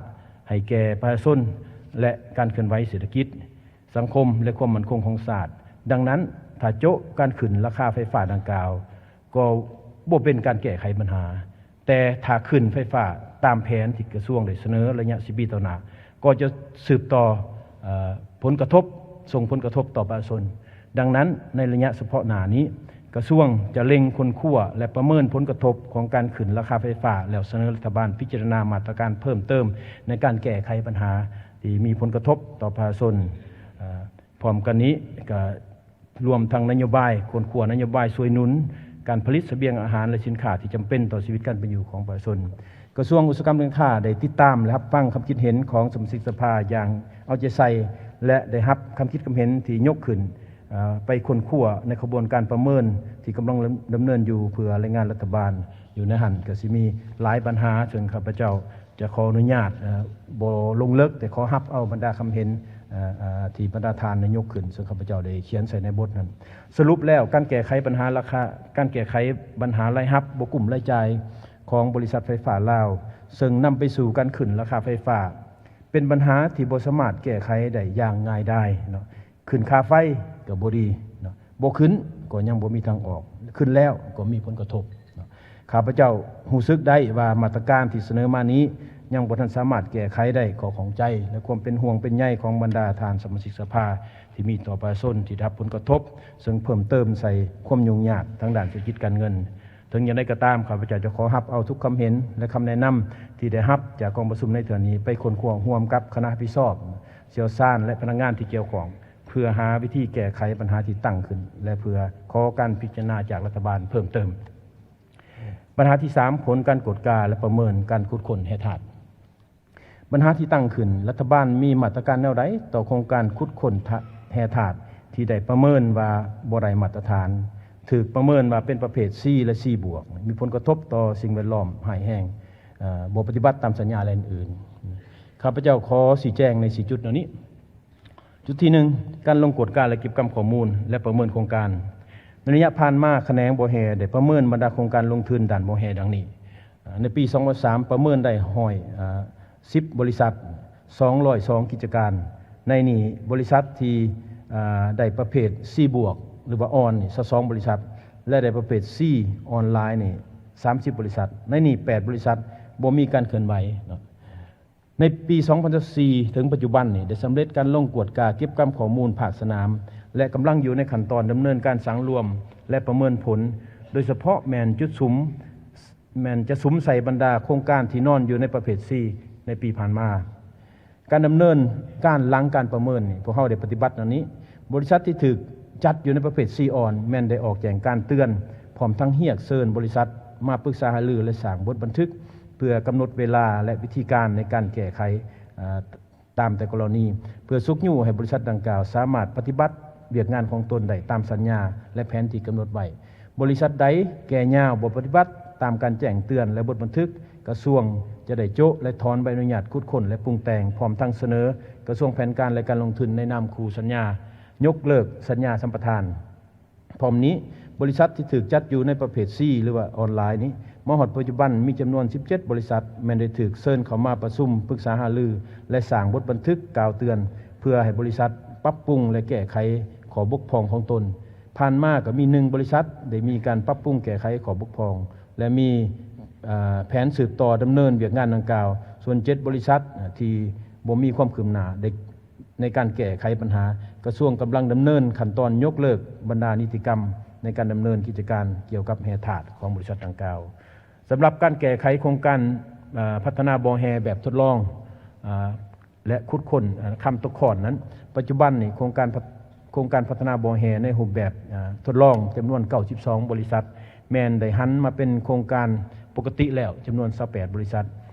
ໃຫ້ແກ່ປະຊາຊົນ ແລະ ການເຄື່ອນໄຫວເສດຖະກິດ, ສັງຄົມ ແລະ ຄວາມໝັ້ນຄົງຂອງຊາດ. ດັ່ງນັ້ນ, ຖ້າໂຈະການຂຶ້ນລາຄາໄຟຟ້າດັ່ງກ່າວ ກໍບໍ່ເປັນການແກ້ໄຂບັນຫາ, ແຕ່ຖ້າຂຶ້ນໄຟຟ້າຕາມແຜນທີ່ກະຊວງໄດ້ສະເໜີໄລຍະສີ່ປີຕໍ່ໜ້າ, ກໍຈະສືບຕໍ່, ເອີ່, ຜົນກະທົບ, ສົ່ງຜົນກະທົບຕໍ່ປະຊາຊົນ. ດັ່ງນັ້ນ, ໃນໄລຍະສະເພາະໜ້ານີ້, ກະຊວງຈະເລັ່ງຄົ້ນຄວ້າ ແລະ ປະເມີນຜົນກະທົບຂອງການຂຶ້ນລາຄາໄຟຟ້າ ແລ້ວສະເໜີລັດຖະບານພິຈາລະນາມາດຕະການເພີ່ມເຕີມໃນການແກ້ໄຂບັນຫາທີ່ມີຜົນກະທົບຕໍ່ປະຊາຊົນ. ເອີ່, ພ້ອມກັນນີ້ກະລວມທັງນະໂຍບາຍ, ຄົ້ນຄວ້ານະໂຍບາຍຊ່ວຍໜູນການຜະລິດສະບຽງອາຫານ ແລະ ສິນຄ້າທີ່ຈຳເປັນຕໍ່ຊີວິດການເປັນຢູ່ຂອງປະຊາຊົນ. ກະຊວງອຸດສາຫະກຳການຄ້າໄດ້ຕິດຕາມ ແລະ ຮັບຟັງຄຳຄິດເຫັນຂອງສະມາຊິກສະພາຢ່າງເອົາໃຈໃສ່ ແລະ ໄດ້ຮັບຄຳຄິດຄຳເຫັນທີ່ຍົກຂຶ້ນ, ເອີ່, ໄປຄົ້ນຄວ້າໃນຂະບວນການປະເມີນທີ່ກຳລັງດຳເນີນຢູ່ ເພື່ອລາຍງານລັດຖະບານ. ຢູ່ໃນຫັ້ນກະຊິມີຫຼາຍບັນຫາ, ເຊິ່ງຂ້າພະເຈົ້າຈະຂໍອະນຸຍາດ, ເອີ່, ບໍ່ລົງເລິກ, ແຕ່ຂໍຮັບເອົາບັນດາຄຳເຫັນ, ເອີ່, ເອີ່, ທີ່ບັນດາທ່ານໄດ້ຍົກຂຶ້ນ, ເຊິ່ງຂ້າພະເຈົ້າໄດ້ຂຽນໃສ່ໃນບົດນັ້ນ. ສະຫຼຸບແລ້ວ, ການແກ້ໄຂບັນຫາລາຄາ, ການແກ້ໄຂບັນຫາລາຍຮັບບໍ່ກຸ້ມລາຍຈ່າຍຂອງບໍລິສັດໄຟຟ້າລາວ, ເຊິ່ງນຳໄປສູ່ການຂຶ້ນລາຄາໄຟຟ້າ, ເປັນບັນຫາທີ່ບໍ່ສາມາດແກ້ໄຂໄດ້ຢ່າງງ່າຍດາຍເນາະ. ຂຶ້ນຄ່າໄຟກໍບໍ່ດີເນາະ, ບໍ່ຂຶ້ນກໍຍັງບໍ່ມີທາງອອກ, ຂຶ້ນແລ້ວກໍມີຜົນກະທົບເນາະ. ຂ້າພະເຈົ້າຮູ້ສຶກໄດ້ວ່າມາດຕະການທີ່ສະເໜີມານີ້ຍັງບໍ່ທັນສາມາດແກ້ໄຂໄດ້ຂໍ້ຂ້ອງໃຈ ແລະ ຄວາມເປັນຫ່ວງເປັນໃຍຂອງບັນດາທ່ານສະມາຊິກສະພາທີ່ມີຕໍ່ປະຊາຊົນທີ່ໄດ້ຮັບຜົນກະທົບ, ເຊິ່ງເພີ່ມເຕີມໃສ່ຄວາມຫຍຸ້ງຍາກທາງດ້ານເສດຖະກິດການເງິນ. ເຖິງຢ່າງໃດກໍຕາມ, ຂ້າພະເຈົ້າຈະຂໍຮັບເອົາທຸກຄຳເຫັນ ແລະ ຄຳແນະນຳທີ່ໄດ້ຮັບຈາກກອງປະຊຸມໃນເທື່ອນີ້ໄປຄົ້ນຄວ້າຮ່ວມກັບຄະນະຮັບຜິດຊອບ, ຊ່ຽວຊານ ແລະ ພະນັກງານທີ່ກ່ຽວຂ້ອງ ເພື່ອຫາວິທີແກ້ໄຂບັນຫາທີ່ຕັ້ງຂຶ້ນ ແລະ ເພື່ອຂໍການພິຈາລະນາຈາກລັດຖະບານເພີ່ມເຕີມ. ບັນຫາທີສາມ, ຜົນການກວດກາ ແລະ ປະເມີນການຂຸດຄົ້ນແຮ່ທາດ. ບັນຫາທີ່ຕັ້ງຂຶ້ນ, ລັດຖະບານມີມາດຕະການແນວໃດຕໍ່ໂຄງການຂຸດຄົ້ນທະ-, ແຮ່ທາດທີ່ໄດ້ປະເມີນວ່າບໍ່ໄດ້ມາດຕະຖານ, ຖືກປະເມີນວ່າເປັນປະເພດ C ແລະ C ບວກ, ມີຜົນກະທົບຕໍ່ສິ່ງແວດລ້ອມຮ້າຍແຮງ, ເອີ່, ບໍ່ປະຕິບັດຕາມສັນຍາ ແລະ ອື່ນໆ. ຂ້າພະເຈົ້າຂໍຊີ້ແຈງໃນສີ່ຈຸດເຫຼົ່ານີ້. ຈຸດທີໜຶ່ງ ການລົງກວດກາ ແລະ ເກັບກຳຂໍ້ມູນ ແລະ ປະເມີນໂຄງການ. ໃນໄລຍະຜ່ານມາ, ຂະແໜງບໍ່ແຮ່ໄດ້ປະເມີນບັນດາໂຄງການລົງທຶນດ້ານບໍ່ແຮ່ດັ່ງນີ້. ໃນປີສອງພັນສາມ ປະເມີນໄດ້ຮ້ອຍສິບບໍລິສັດ, ສອງຮ້ອຍສອງກິດຈະການ. ໃນນີ້, ບໍລິສັດທີ່ໄດ້ປະເພດ C ບວກ ຫຼືວ່າອ່ອນນີ້ ຊາວສອງບໍລິສັດ ແລະ ໄດ້ປະເພດ C ອອນລາຍນີ້ ສາມສິບບໍລິສັດ. ໃນນີ້ ແປດບໍລິສັດບໍ່ມີການເຄື່ອນໄຫວເນາະ. ໃນປີສອງພັນຊາວສີ່ ເຖິງປັດຈຸບັນນີ້ ໄດ້ສຳເລັດການລົງກວດກາເກັບກຳຂໍ້ມູນພາກສະໜາມ ແລະ ກຳລັງຢູ່ໃນຂັ້ນຕອນດຳເນີນການສັງລວມ ແລະ ປະເມີນຜົນ, ໂດຍສະເພາະແມ່ນຈຸດສຸມ, ແມ່ນຈະສຸມໃສ່ບັນດາໂຄງການທີ່ນອນຢູ່ໃນປະເພດ C ໃນປີຜ່ານມາ. ການດຳເນີນການຫຼັງການປະເມີນນີ້ ພວກເຮົາໄດ້ປະຕິບັດດັ່ງນີ້. ບໍລິສັດທີ່ຖືກຈັດຢູ່ໃນປະເພດ C ອ່ອນ ແມ່ນໄດ້ອອກແຈ້ງການເຕືອນ ພ້ອມທັງຮຽກເຊີນບໍລິສັດມາປຶກສາຫາລື ແລະ ສ້າງບົດບັນທຶກ ເພື່ອກຳນົດເວລາ ແລະ ວິທີການໃນການແກ້ໄຂ, ເອີ່, ຕາມແຕ່ກໍລະນີ ເພື່ອຊຸກຍູ້ໃຫ້ບໍລິສັດດັ່ງກ່າວສາມາດປະຕິບັດວຽກງານຂອງຕົນໄດ້ຕາມສັນຍາ ແລະ ແຜນທີ່ກຳນົດໄວ້. ບໍລິສັດໃດແກ່ຍາວບໍ່ປະຕິບັດຕາມການແຈ້ງເຕືອນ ແລະ ບົດບັນທຶກ, ກະຊວງຈະໄດ້ໂຈະ ແລະ ຖອນໃບອະນຸຍາດຂຸດຄົ້ນ ແລະ ປຸງແຕ່ງ, ພ້ອມທັງສະເໜີກະຊວງແຜນການ ແລະ ການລົງທຶນໃນນາມຄູ່ສັນຍາຍົກເລີກສັນຍາສຳປະທານ. ພ້ອມນີ້, ບໍລິສັດທີ່ຖືກຈັດຢູ່ໃນປະເພດ C ຫຼືວ່າອອນລາຍນີ້ ມາຮອດປັດຈຸບັນມີຈຳນວນສິບເຈັດບໍລິສັດ ແມ່ນໄດ້ຖືກເຊີນເຂົ້າມາປະຊຸມປຶກສາຫາລື ແລະ ສ້າງບົດບັນທຶກກ່າວເຕືອນ ເພື່ອໃຫ້ບໍລິສັດປັບປຸງ ແລະ ແກ້ໄຂຂໍ້ບົກຜ່ອງຂອງຕົນ. ຜ່ານມາກໍມີໜຶ່ງບໍລິສັດໄດ້ມີການປັບປຸງແກ້ໄຂຂໍ້ບົກຜ່ອງ ແລະ ມີ, ເອີ່, ແຜນສືບຕໍ່ດຳເນີນວຽກງານດັ່ງກ່າວ, ສ່ວນເຈັດບໍລິສັດທີ່ບໍ່ມີຄວາມຄືບໜ້າໄດ້ ໃນການແກ້ໄຂບັນຫາ, ກະຊວງກຳລັງດຳເນີນຂັ້ນຕອນຍົກເລີກບັນດານິຕິກຳໃນການດຳເນີນກິດຈະການກ່ຽວກັບແຮ່ທາດຂອງບໍລິສັດດັ່ງກ່າວ. ສຳລັບການແກ້ໄຂໂຄງການ, ເອີ່, ພັດທະນາບໍ່ແຮ່ແບບທົດລອງ, ເອີ່, ແລະ ຂຸດຄົ້ນ, ເອີ່, ຄຳຕົກຄ້ອນນັ້ນ, ປັດຈຸບັນນີ້ໂຄງການພັດ, ໂຄງການພັດທະນາບໍ່ແຮ່ໃນຮູບແບບ, ເອີ່, ທົດລອງຈຳນວນເກົ້າສິບສອງບໍລິສັດ ແມ່ນໄດ້ຫັນມາເປັນໂຄງການປົກກະຕິແລ້ວ ຈຳນວນຊາວແປດບໍລິສັດ.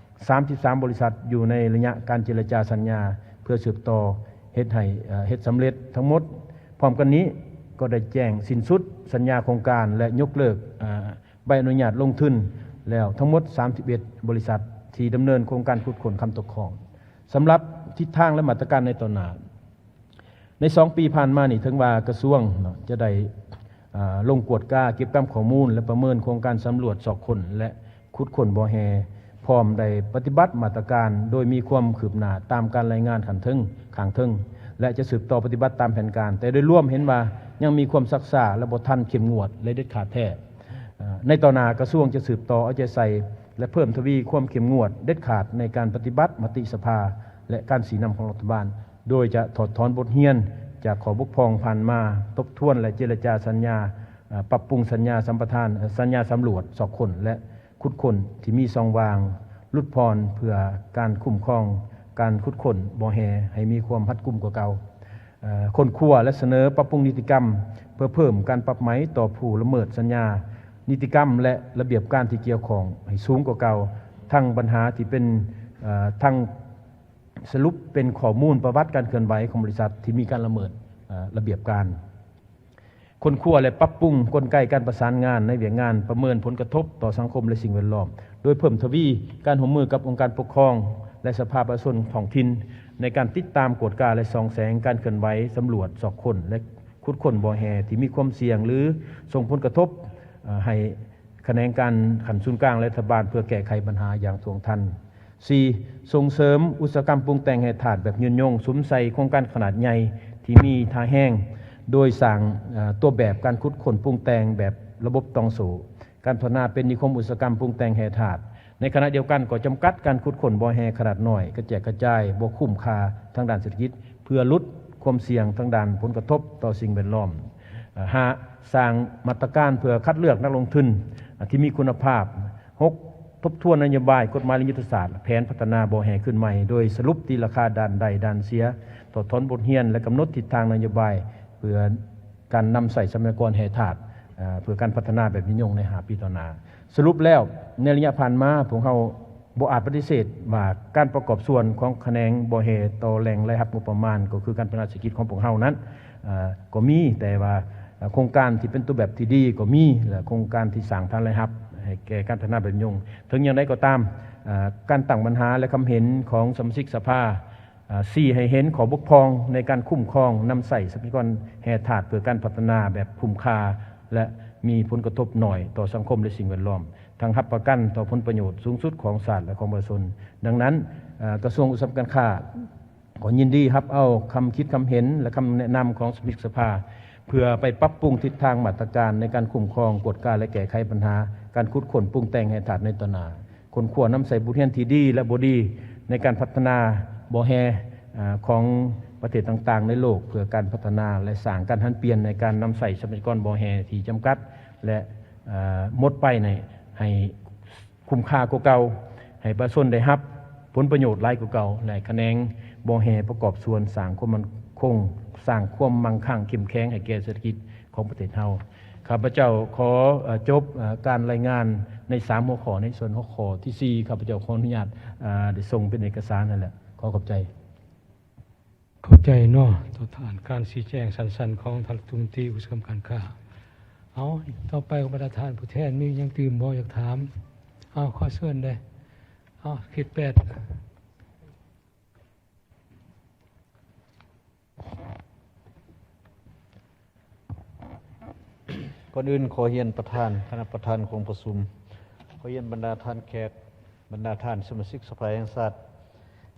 ສາມສິບສາມບໍລິສັດຢູ່ໃນໄລຍະການເຈລະຈາສັນຍາ ເພື່ອສືບຕໍ່ເຮັດໃຫ້, ເອີ່, ເຮັດສຳເລັດທັງໝົດ. ພ້ອມກັນນີ້ກໍໄດ້ແຈ້ງສິ້ນສຸດສັນຍາໂຄງການ ແລະ ຍົກເລີກ, ເອີ່, ໃບອະນຸຍາດລົງທຶນແລ້ວທັງໝົດສາມສິບເອັດບໍລິສັດທີ່ດຳເນີນໂຄງການຂຸດຄົ້ນຄຳຕົກຂ້ອງ. ສຳລັບທິດທາງ ແລະ ມາດຕະການໃນຕໍ່ໜ້າ, ໃນສອງປີຜ່ານມານີ້ ເຖິງວ່າກະຊວງເນາະ ຈະໄດ້, ເອີ່, ລົງກວດກາເກັບກຳຂໍ້ມູນ ແລະ ປະເມີນໂຄງການສຳຫຼວດຊອກຄົ້ນ ແລະ ຂຸດຄົ້ນບໍ່ແຮ່, ພ້ອມໄດ້ປະຕິບັດມາດຕະການໂດຍມີຄວາມຄືບໜ້າຕາມການລາຍງານຂັ້ນເທິງ, ຂ້າງເທິງ ແລະ ຈະສືບຕໍ່ປະຕິບັດຕາມແຜນການ, ແຕ່ໂດຍລວມເຫັນວ່າຍັງມີຄວາມຊັກຊ້າ ແລະ ບໍ່ທັນເຂັ້ມງວດ ແລະ ເດັດຂາດແທ້. ເອີ່, ໃນຕໍ່ໜ້າກະຊວງຈະສືບຕໍ່ເອົາໃຈໃສ່ ແລະ ເພີ່ມທະວີຄວາມເຂັ້ມງວດເດັດຂາດໃນການປະຕິບັດມະຕິສະພາ ແລະ ການຊີ້ນຳຂອງລັດຖະບານ. ໂດຍຈະຖອດຖອນບົດຮຽນຈາກຂໍ້ບົກຜ່ອງຜ່ານມາ, ທົບທວນ ແລະ ເຈລະຈາສັນຍາ, ປັບປຸງສັນຍາສຳປະທານ, ສັນຍາສຳຫຼວດຊອກຄົ້ນ ແລະ ຂຸດຄົ້ນທີ່ມີຊ່ອງວ່າງ, ຫຼຸດຜ່ອນເພື່ອການຄຸ້ມຄອງການຂຸດຄົ້ນບໍ່ແຮ່ໃຫ້ມີຄວາມຮັດກຸມກວ່າເກົ່າ, ຄົ້ນຄວ້າ ແລະ ສະເໜີປັບປຸງນິຕິກຳ ເພື່ອເພີ່ມການປັບໃໝຕໍ່ຜູ້ລະເມີດສັນຍານິຕິກຳ ແລະ ລະບຽບການທີ່ກ່ຽວຂ້ອງໃຫ້ສູງກວ່າເກົ່າ, ທັງບັນຫາທີ່ເປັນ, ທັງ ສະຫຼຸບເປັນຂໍ້ມູນປະຫວັດການເຄື່ອນໄຫວຂອງບໍລິສັດທີ່ມີການລະເມີດ, ເອີ່, ລະບຽບການ. ຄົ້ນຄວ້າ ແລະ ປັບປຸງກົນໄກການປະສານງານໃນວຽກງານປະເມີນຜົນກະທົບຕໍ່ສັງຄົມ ແລະ ສິ່ງແວດລ້ອມ, ໂດຍເພີ່ມທະວີການຮ່ວມມືກັບອົງການປົກຄອງ ແລະ ສະພາປະຊາຊົນທ້ອງຖິ່ນ ໃນການຕິດຕາມ, ກວດກາ ແລະ ສ່ອງແສງການເຄື່ອນໄຫວ, ສຳຫຼວດ, ຊອກຄົ້ນ ແລະ ຂຸດຄົ້ນບໍ່ແຮ່ທີ່ມີຄວາມສ່ຽງ ຫຼື ສົ່ງຜົນກະທົບ, ເອີ່, ໃຫ້ ຂະແໜງການຂັ້ນສູນກາງ ແລະ ລັດຖະບານ ເພື່ອແກ້ໄຂບັນຫາຢ່າງທ່ວງທັນ. ສີ່, ສົ່ງເສີມອຸດສາຫະກຳປຸງແຕ່ງແຮ່ທາດແບບຍືນຍົງ, ສຸມໃສ່ໂຄງການຂະໜາດໃຫຍ່ທີ່ມີທ່າແຮງ, ໂດຍສ້າງ, ເອີ່, ຕົວແບບການຂຸດຄົ້ນປຸງແຕ່ງແບບລະບົບຕ່ອງໂສ້, ການພັດທະນາເປັນນິຄົມອຸດສາຫະກຳປຸງແຕ່ງແຮ່ທາດ. ໃນຂະນະດຽວກັນກໍຈຳກັດການຂຸດຄົ້ນບໍ່ແຮ່ຂະໜາດນ້ອຍ, ກະແຈກກະຈາຍ, ບໍ່ຄຸ້ມຄ່າທາງດ້ານເສດຖະກິດ, ເພື່ອຫຼຸດຄວາມສ່ຽງທາງດ້ານຜົນກະທົບຕໍ່ສິ່ງແວດລ້ອມ. ຫ້າ, ສ້າງມາດຕະການເພື່ອຄັດເລືອກນັກລົງທຶນທີ່ມີຄຸນນະພາບ. ຫົກ, ທົບທວນນະໂຍບາຍ, ກົດໝາຍ ແລະ ຍຸດທະສາດແຜນພັດທະນາບໍ່ແຮ່ຄືນໃໝ່, ໂດຍສະຫຼຸບຕີລາຄາດ້ານໄດ້ດ້ານເສຍ, ຖອດຖອນບົດຮຽນ ແລະ ກຳນົດທິດທາງນະໂຍບາຍ ເພື່ອການນຳໃຊ້ຊັບພະຍາກອນແຮ່ທາດ, ເພື່ອການພັດທະນາແບບຍືນຍົງໃນຫ້າປີຕໍ່ໜ້າ. ສະຫຼຸບແລ້ວ, ໃນໄລຍະຜ່ານມາ, ພວກເຮົາ ບໍ່ອາດປະຕິເສດວ່າການປະກອບສ່ວນຂອງຂະແໜງບໍ່ແຮ່ຕໍ່ແຫຼ່ງລາຍຮັບງົບປະມານ ກໍຄືການພັດທະນາເສດຖະກິດຂອງພວກເຮົານັ້ນ, ເອີ່, ກໍມີ, ແຕ່ວ່າ, ເອີ່, ໂຄງການທີ່ເປັນຕົວແບບທີ່ດີກໍມີ ແລະ ໂຄງການທີ່ສ້າງຖານລາຍຮັບໃຫ້ແກ່ການພັດທະນາແບບຍືນຍົງ. ເຖິງຢ່າງໃດກໍຕາມ, ເອີ່, ການຕັ້ງບັນຫາ ແລະ ຄຳເຫັນຂອງສະມາຊິກສະພາ ອ່າ ຊີ້ໃຫ້ເຫັນຂໍ້ບົກຜ່ອງໃນການຄຸ້ມຄອງນຳໃຊ້ຊັບພະຍາກອນແຮ່ທາດເພື່ອການພັດທະນາແບບຄຸ້ມຄ່າ ແລະ ມີຜົນກະທົບໜ້ອຍຕໍ່ສັງຄົມ ແລະ ສິ່ງແວດລ້ອມ, ທັງຮັບປະກັນຕໍ່ຜົນປະໂຫຍດສູງສຸດຂອງຊາດ ແລະ ຂອງປະຊາຊົນ. ດັ່ງນັ້ນ, ເອີ່, ກະຊວງອຸດສາຫະກຳການຄ້າ ກໍຍິນດີຮັບເອົາຄຳຄິດຄຳເຫັນ ແລະ ຄຳແນະນຳຂອງສະມາຊິກສະພາ ເພື່ອໄປປັບປຸງທິດທາງມາດຕະການໃນການຄຸ້ມຄອງ, ກວດກາ ແລະ ແກ້ໄຂບັນຫາການຂຸດຄົ້ນ, ປຸງແຕ່ງແຮ່ທາດໃນຕໍ່ໜ້າ, ຄົ້ນຄວ້ານຳໃຊ້ບົດຮຽນທີ່ດີ ແລະ ບໍ່ດີໃນການພັດທະນາບໍ່ແຮ່, ອາ, ຂອງປະເທດຕ່າງໆໃນໂລກ ເພື່ອການພັດທະນາ ແລະ ສ້າງການຫັນປ່ຽນໃນການນຳໃຊ້ຊັບພະຍາກອນບໍ່ແຮ່ທີ່ຈຳກັດ ແລະ ອາ, ໝົດໄປໃນ, ໃຫ້ ຄຸ້ມຄ່າກວ່າເກົ່າ, ໃຫ້ປະຊາຊົນໄດ້ຮັບຜົນປະໂຫຍດຫຼາຍກວ່າເກົ່າ ແລະ ຂະແໜງບໍ່ແຮ່ປະກອບສ່ວນສ້າງຄວາມໝັ້ນຄົງ, ສ້າງຄວາມມັ່ງຄັ່ງເຂັ້ມແຂງໃຫ້ແກ່ເສດຖະກິດຂອງປະເທດເຮົາ. ຂ້າພະເຈົ້າຂໍ, ເອີ່, ຈົບ, ເອີ່, ການລາຍງານໃນສາມຫົວຂໍ້. ໃນສ່ວນຫົວຂໍ້ທີສີ່ ຂ້າພະເຈົ້າຂໍອະນຸຍາດ, ເອີ່, ໄດ້ສົ່ງເປັນເອກະສານຫັ້ນແຫຼະ. ຂໍຂອບໃຈ. ຂອບໃຈເນາະ ຕໍ່ທ່ານການຊີ້ແຈງສັ້ນໆຂອງທ່ານລັດຖະມົນຕີອຸດສາຫະກຳການຄ້າ. ເອົາ, ຕໍ່ໄປບັນດາທ່ານຜູ້ແທນມີຫຍັງຕື່ມບໍ່ ຢາກຖາມ? ເອົາ, ຂໍເຊີນເດ້. ເອົາ, ເຂດແປດ. ກ່ອນອື່ນຂໍຮຽນປະທານ, ຄະນະປະທານຂອງປະຊຸມ, ຂໍຮຽນບັນດາທ່ານແຂກ, ບັນດາທ່ານສະມາຊິກສະພາແຫ່ງຊາດ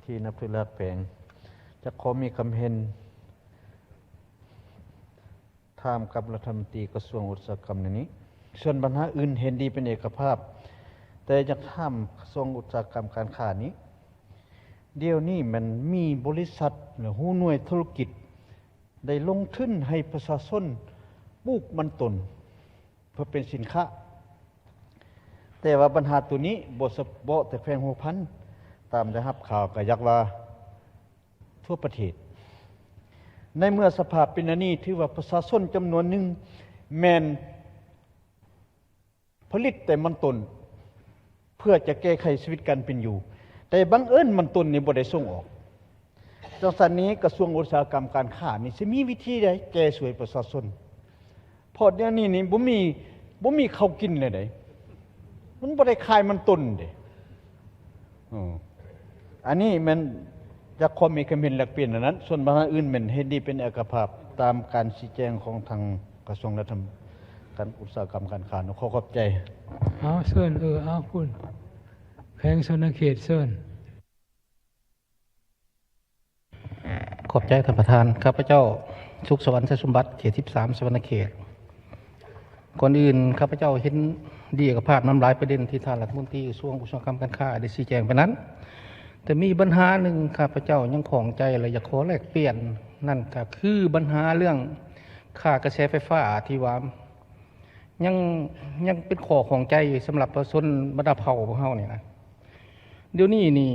ທີ່ນັບຖືແລະຮັກແພງ, ຈະຂໍມີຄຳເຫັນຖາມກັບລັດຖະມົນຕີກະຊວງອຸດສາຫະກຳໃນນີ້. ສ່ວນບັນຫາອື່ນເຫັນດີເປັນເອກະພາບ, ແຕ່ຢາກຖາມກະຊວງອຸດສາຫະກຳການຄ້ານີ້, ດຽວນີ້ມັນມີບໍລິສັດ ຫຼື ຫູໜ່ວຍທຸລະກິດ ໄດ້ລົງທຶນໃຫ້ປະຊາຊົນປູກມັນຕົ້ນເພື່ອເປັນສິນຄ້າ, ແຕ່ວ່າບັນຫາໂຕນີ້ບໍ່ສະເພາະແຕ່ແຂວງຫົວພັນ, ຕາມໄດ້ຮັບຂ່າວກໍຢາກວ່າທົ່ວປະເທດ. ໃນເມື່ອສະພາບເປັນອັນນີ້, ຖືວ່າປະຊາຊົນຈຳນວນໜຶ່ງແມ່ນ ຜະລິດແຕ່ມັນຕົ້ນເພື່ອຈະແກ້ໄຂຊີວິດການເປັນຢູ່, ແຕ່ບັງເອີນມັນຕົ້ນນີ້ບໍ່ໄດ້ສົ່ງອອກ. ຈັ່ງຊັ້ນນີ້ກະຊວງອຸດສາຫະກຳການຄ້ານີ້ຊິມີວິທີໃດແກ້ຊ່ວຍປະຊາຊົນ? ເພາະດຽວນີ້ນີ້ບໍ່ມີ, ບໍ່ມີເຂົ້າກິນແລ້ວເດ້, ມັນບໍ່ໄດ້ຂາຍມັນຕົ້ນເດ້. ເອີ ອັນນີ້ແມ່ນຢາກຂໍມີຄຳເຫັນແລກປ່ຽນອັນນັ້ນ, ສ່ວນບັນຫາອື່ນແມ່ນເຫັນດີເປັນເອກະພາບຕາມການຊີ້ແຈງຂອງທາງກະຊວງລັດຖະ ການອຸດສາຫະກຳການຄ້າເນາະ. ຂໍຂອບໃຈ. ເອົາ ເຊີນ, ເອີ ເອົາ ພຸ້ນ ແຂວງສະຫວັນນະເຂດ, ເຊີນ. ຂອບໃຈທ່ານປະທານ. ຂ້າພະເຈົ້າ ສຸກສະຫວັນ ໄຊສົມບັດ, ເຂດສິບສາມ ສະຫວັນນະເຂດ. ກ່ອນອື່ນ ຂ້າພະເຈົ້າເຫັນດີເອກະພາບນຳຫຼາຍປະເດັນທີ່ທ່ານລັດຖະມົນຕີກະຊວງອຸດສາຫະກຳການຄ້າໄດ້ຊີ້ແຈງໄປນັ້ນ, ແຕ່ມີບັນຫາໜຶ່ງຂ້າພະເຈົ້າຍັງຂ້ອງໃຈ ແລະ ຢາກຂໍແລກປ່ຽນ, ນັ້ນກະຄືບັນຫາເລື່ອງຄ່າກະແສໄຟຟ້າທີ່ວ່າ ຍັງ, ຍັງເປັນຂໍ້ຂ້ອງໃຈສຳລັບປະຊາຊົນບັນດາເຜົ່າພວກເຮົານີ້ນະ. ດຽວນີ້ນີ້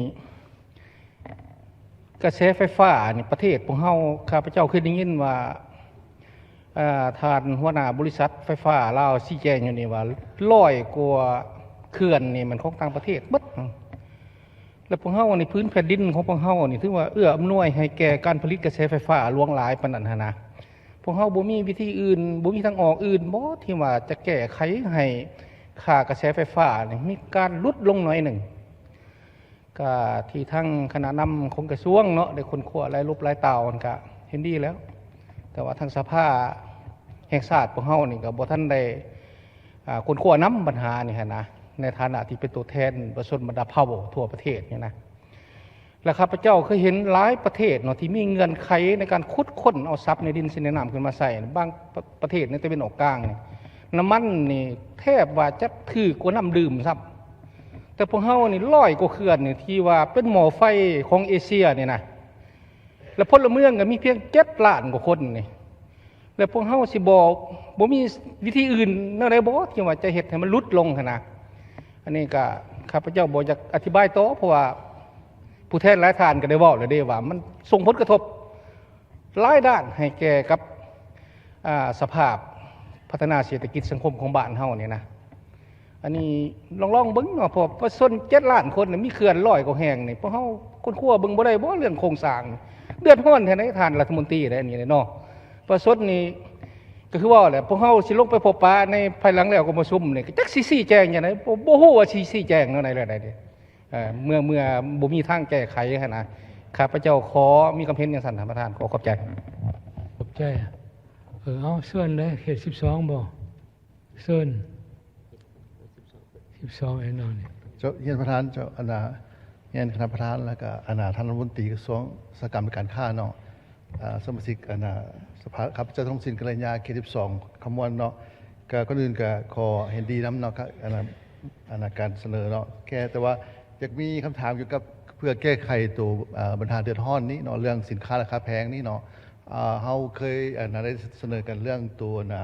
ກະແສໄຟຟ້ານີ້ ປະເທດພວກເຮົາ, ຂ້າພະເຈົ້າເຄີຍໄດ້ຍິນວ່າ ເອີ ທ່ານຫົວໜ້າບໍລິສັດໄຟຟ້າລາວຊີ້ແຈງຢູ່ນີ້ວ່າ ຮ້ອຍກວ່າເຂື່ອນນີ້ແມ່ນຂອງຕ່າງປະເທດເບິດ. ແລະ ພວກເຮົານີ້ ພື້ນແຜ່ນດິນຂອງພວກເຮົານີ້ ຖືວ່າເອື້ອອຳນວຍໃຫ້ແກ່ການຜະລິດກະແສໄຟຟ້າຫຼວງຫຼາຍປານນັ້ນຫັ້ນນະ. ພວກເຮົາບໍ່ມີວິທີອື່ນ, ບໍ່ມີທາງອອກອື່ນບໍ່ ທີ່ວ່າຈະແກ້ໄຂໃຫ້ຄ່າກະແສໄຟຟ້ານີ້ມີການຫຼຸດລົງໜ້ອຍໜຶ່ງ? ກະທີ່ທາງຄະນະນຳຂອງກະຊວງເນາະ ໄດ້ຄົ້ນຄວ້າຫຼາຍລົບຫຼາຍຕ່າວ ມັນກະເຫັນດີແລ້ວ, ແຕ່ວ່າທາງສະພາແຫ່ງຊາດພວກເຮົານີ້ກະບໍ່ທັນໄດ້ ອາ ຄົ້ນຄວ້ານຳບັນຫານີ້ຫັ້ນນະ, ໃນຖານະທີ່ເປັນຕົວແທນປະຊາຊົນບັນດາເຜົ່າທົ່ວປະເທດນີ້ນະ. ແລະ ຂ້າພະເຈົ້າເຄີຍເຫັນຫຼາຍປະເທດເນາະ ທີ່ມີເງື່ອນໄຂໃນການຂຸດຄົ້ນເອົາຊັບໃນດິນຊິນໃນນ້ຳຂຶ້ນມາໃຊ້, ບາງປະ ປະເທດໃນຕາເວັນອອກກາງນີ້ ນ້ຳມັນນີ້ແທບວ່າຈະຖືກກວ່ານ້ຳດື່ມຊ້ຳ. ແຕ່ພວກເຮົານີ້ ຮ້ອຍກວ່າເຂື່ອນນີ້ ທີ່ວ່າເປັນໝໍ້ໄຟຂອງເອເຊຍນີ້ນະ, ແລະ ພົນລະເມືອງກໍມີພຽງເຈັດລ້ານກວ່າຄົນນີ້. ແລະ ພວກເຮົາຊິບໍ່, ບໍ່ມີວິທີອື່ນແນວໃດບໍ່ ທີ່ວ່າຈະເຮັດໃຫ້ມັນຫຼຸດລົງຫັ້ນນະ? ອັນນີ້ກະຂ້າພະເຈົ້າບໍ່ຢາກອະທິບາຍຕໍ່, ເພາະວ່າຜູ້ແທນຫຼາຍທ່ານກໍໄດ້ເວົ້າແລ້ວເດ້ວ່າ ມັນສົ່ງຜົນກະທົບຫຼາຍດ້ານໃຫ້ແກ່ກັບ, ອາ, ສະພາບພັດທະນາເສດຖະກິດສັງຄົມຂອງບ້ານເຮົານີ້ນະ. ອັນນີ້ລອງໆເບິ່ງເນາະ, ເພາະປະຊາຊົນເຈັດລ້ານຄົນ ມີເຂື່ອນຮ້ອຍກວ່າແຫ່ງນີ້ ພວກເຮົາຄົ້ນຄວ້າເບິ່ງບໍ່ໄດ້ບໍ່ເລື່ອງໂຄງສ້າງ? ເດືອດຮ້ອນແທ້ໃດທ່ານລັດຖະມົນຕີເດ້ ອັນນີ້ເນາະ. ປະຊາຊົນນີ້ກໍຄືເວົ້າແຫຼະ, ພວກເຮົາຊິລົງໄປພົບປະໃນພາຍຫຼັງແລ້ວກອງປະຊຸມນີ້ ກໍຈັກຊິຊີ້ແຈງຈັ່ງໃດ, ບໍ່, ບໍ່ຮູ້ວ່າຊິຊີ້ແຈງແນວໃດແລ້ວໃດເດ. ເອີ ເມື່ອ, ເມື່ອບໍ່ມີທາງແກ້ໄຂຫັ້ນນະ, ຂ້າພະເຈົ້າຂໍມີຄວາມເຫັນຈັ່ງຊັ້ນ ທ່ານປະທານ. ຂໍຂອບໃຈ. ຂອບໃຈ. ເອີ ເອົາ ເຊີນເດ້ ເຂດສິບສອງບໍ? ເຊີນ ສິບສອງ ເອີ ນ້ອງນີ້. ເຈົ້າ ຮຽນປະທານ ເຈົ້າ ອັນນ່າ ຮຽນຄະນະປະທານ ແລ້ວກະ ອັນນ່າ ທ່ານລັດຖະມົນຕີກະຊວງອຸດສາຫະກຳ ແລະ ການຄ້າເນາະ, ອາ ສະມາຊິກ ອັນນ່າ ສະພາ ຂ້າພະເຈົ້າ ທອງສິນ ກັນລະຍາ ເຂດສິບສອງ ຄຳມ່ວນເນາະ. ກະກ່ອນອື່ນກະຂໍເຫັນດີນຳເນາະ ກະ ອັນນ່າ ອັນນ່າ ການສະເໜີເນາະ ແຕ່ ແຕ່ວ່າຢາກມີຄຳຖາມກ່ຽວກັບ ເພື່ອແກ້ໄຂໂຕ ອາ ບັນຫາເດືອດຮ້ອນນີ້ເນາະ ເລື່ອງສິນຄ້າລາຄາແພງນີ້ເນາະ. ອາ ເຮົາເຄີຍ ອັນນ່າ ໄດ້ສະເໜີກັນເລື່ອງໂຕ ອັນນ່າ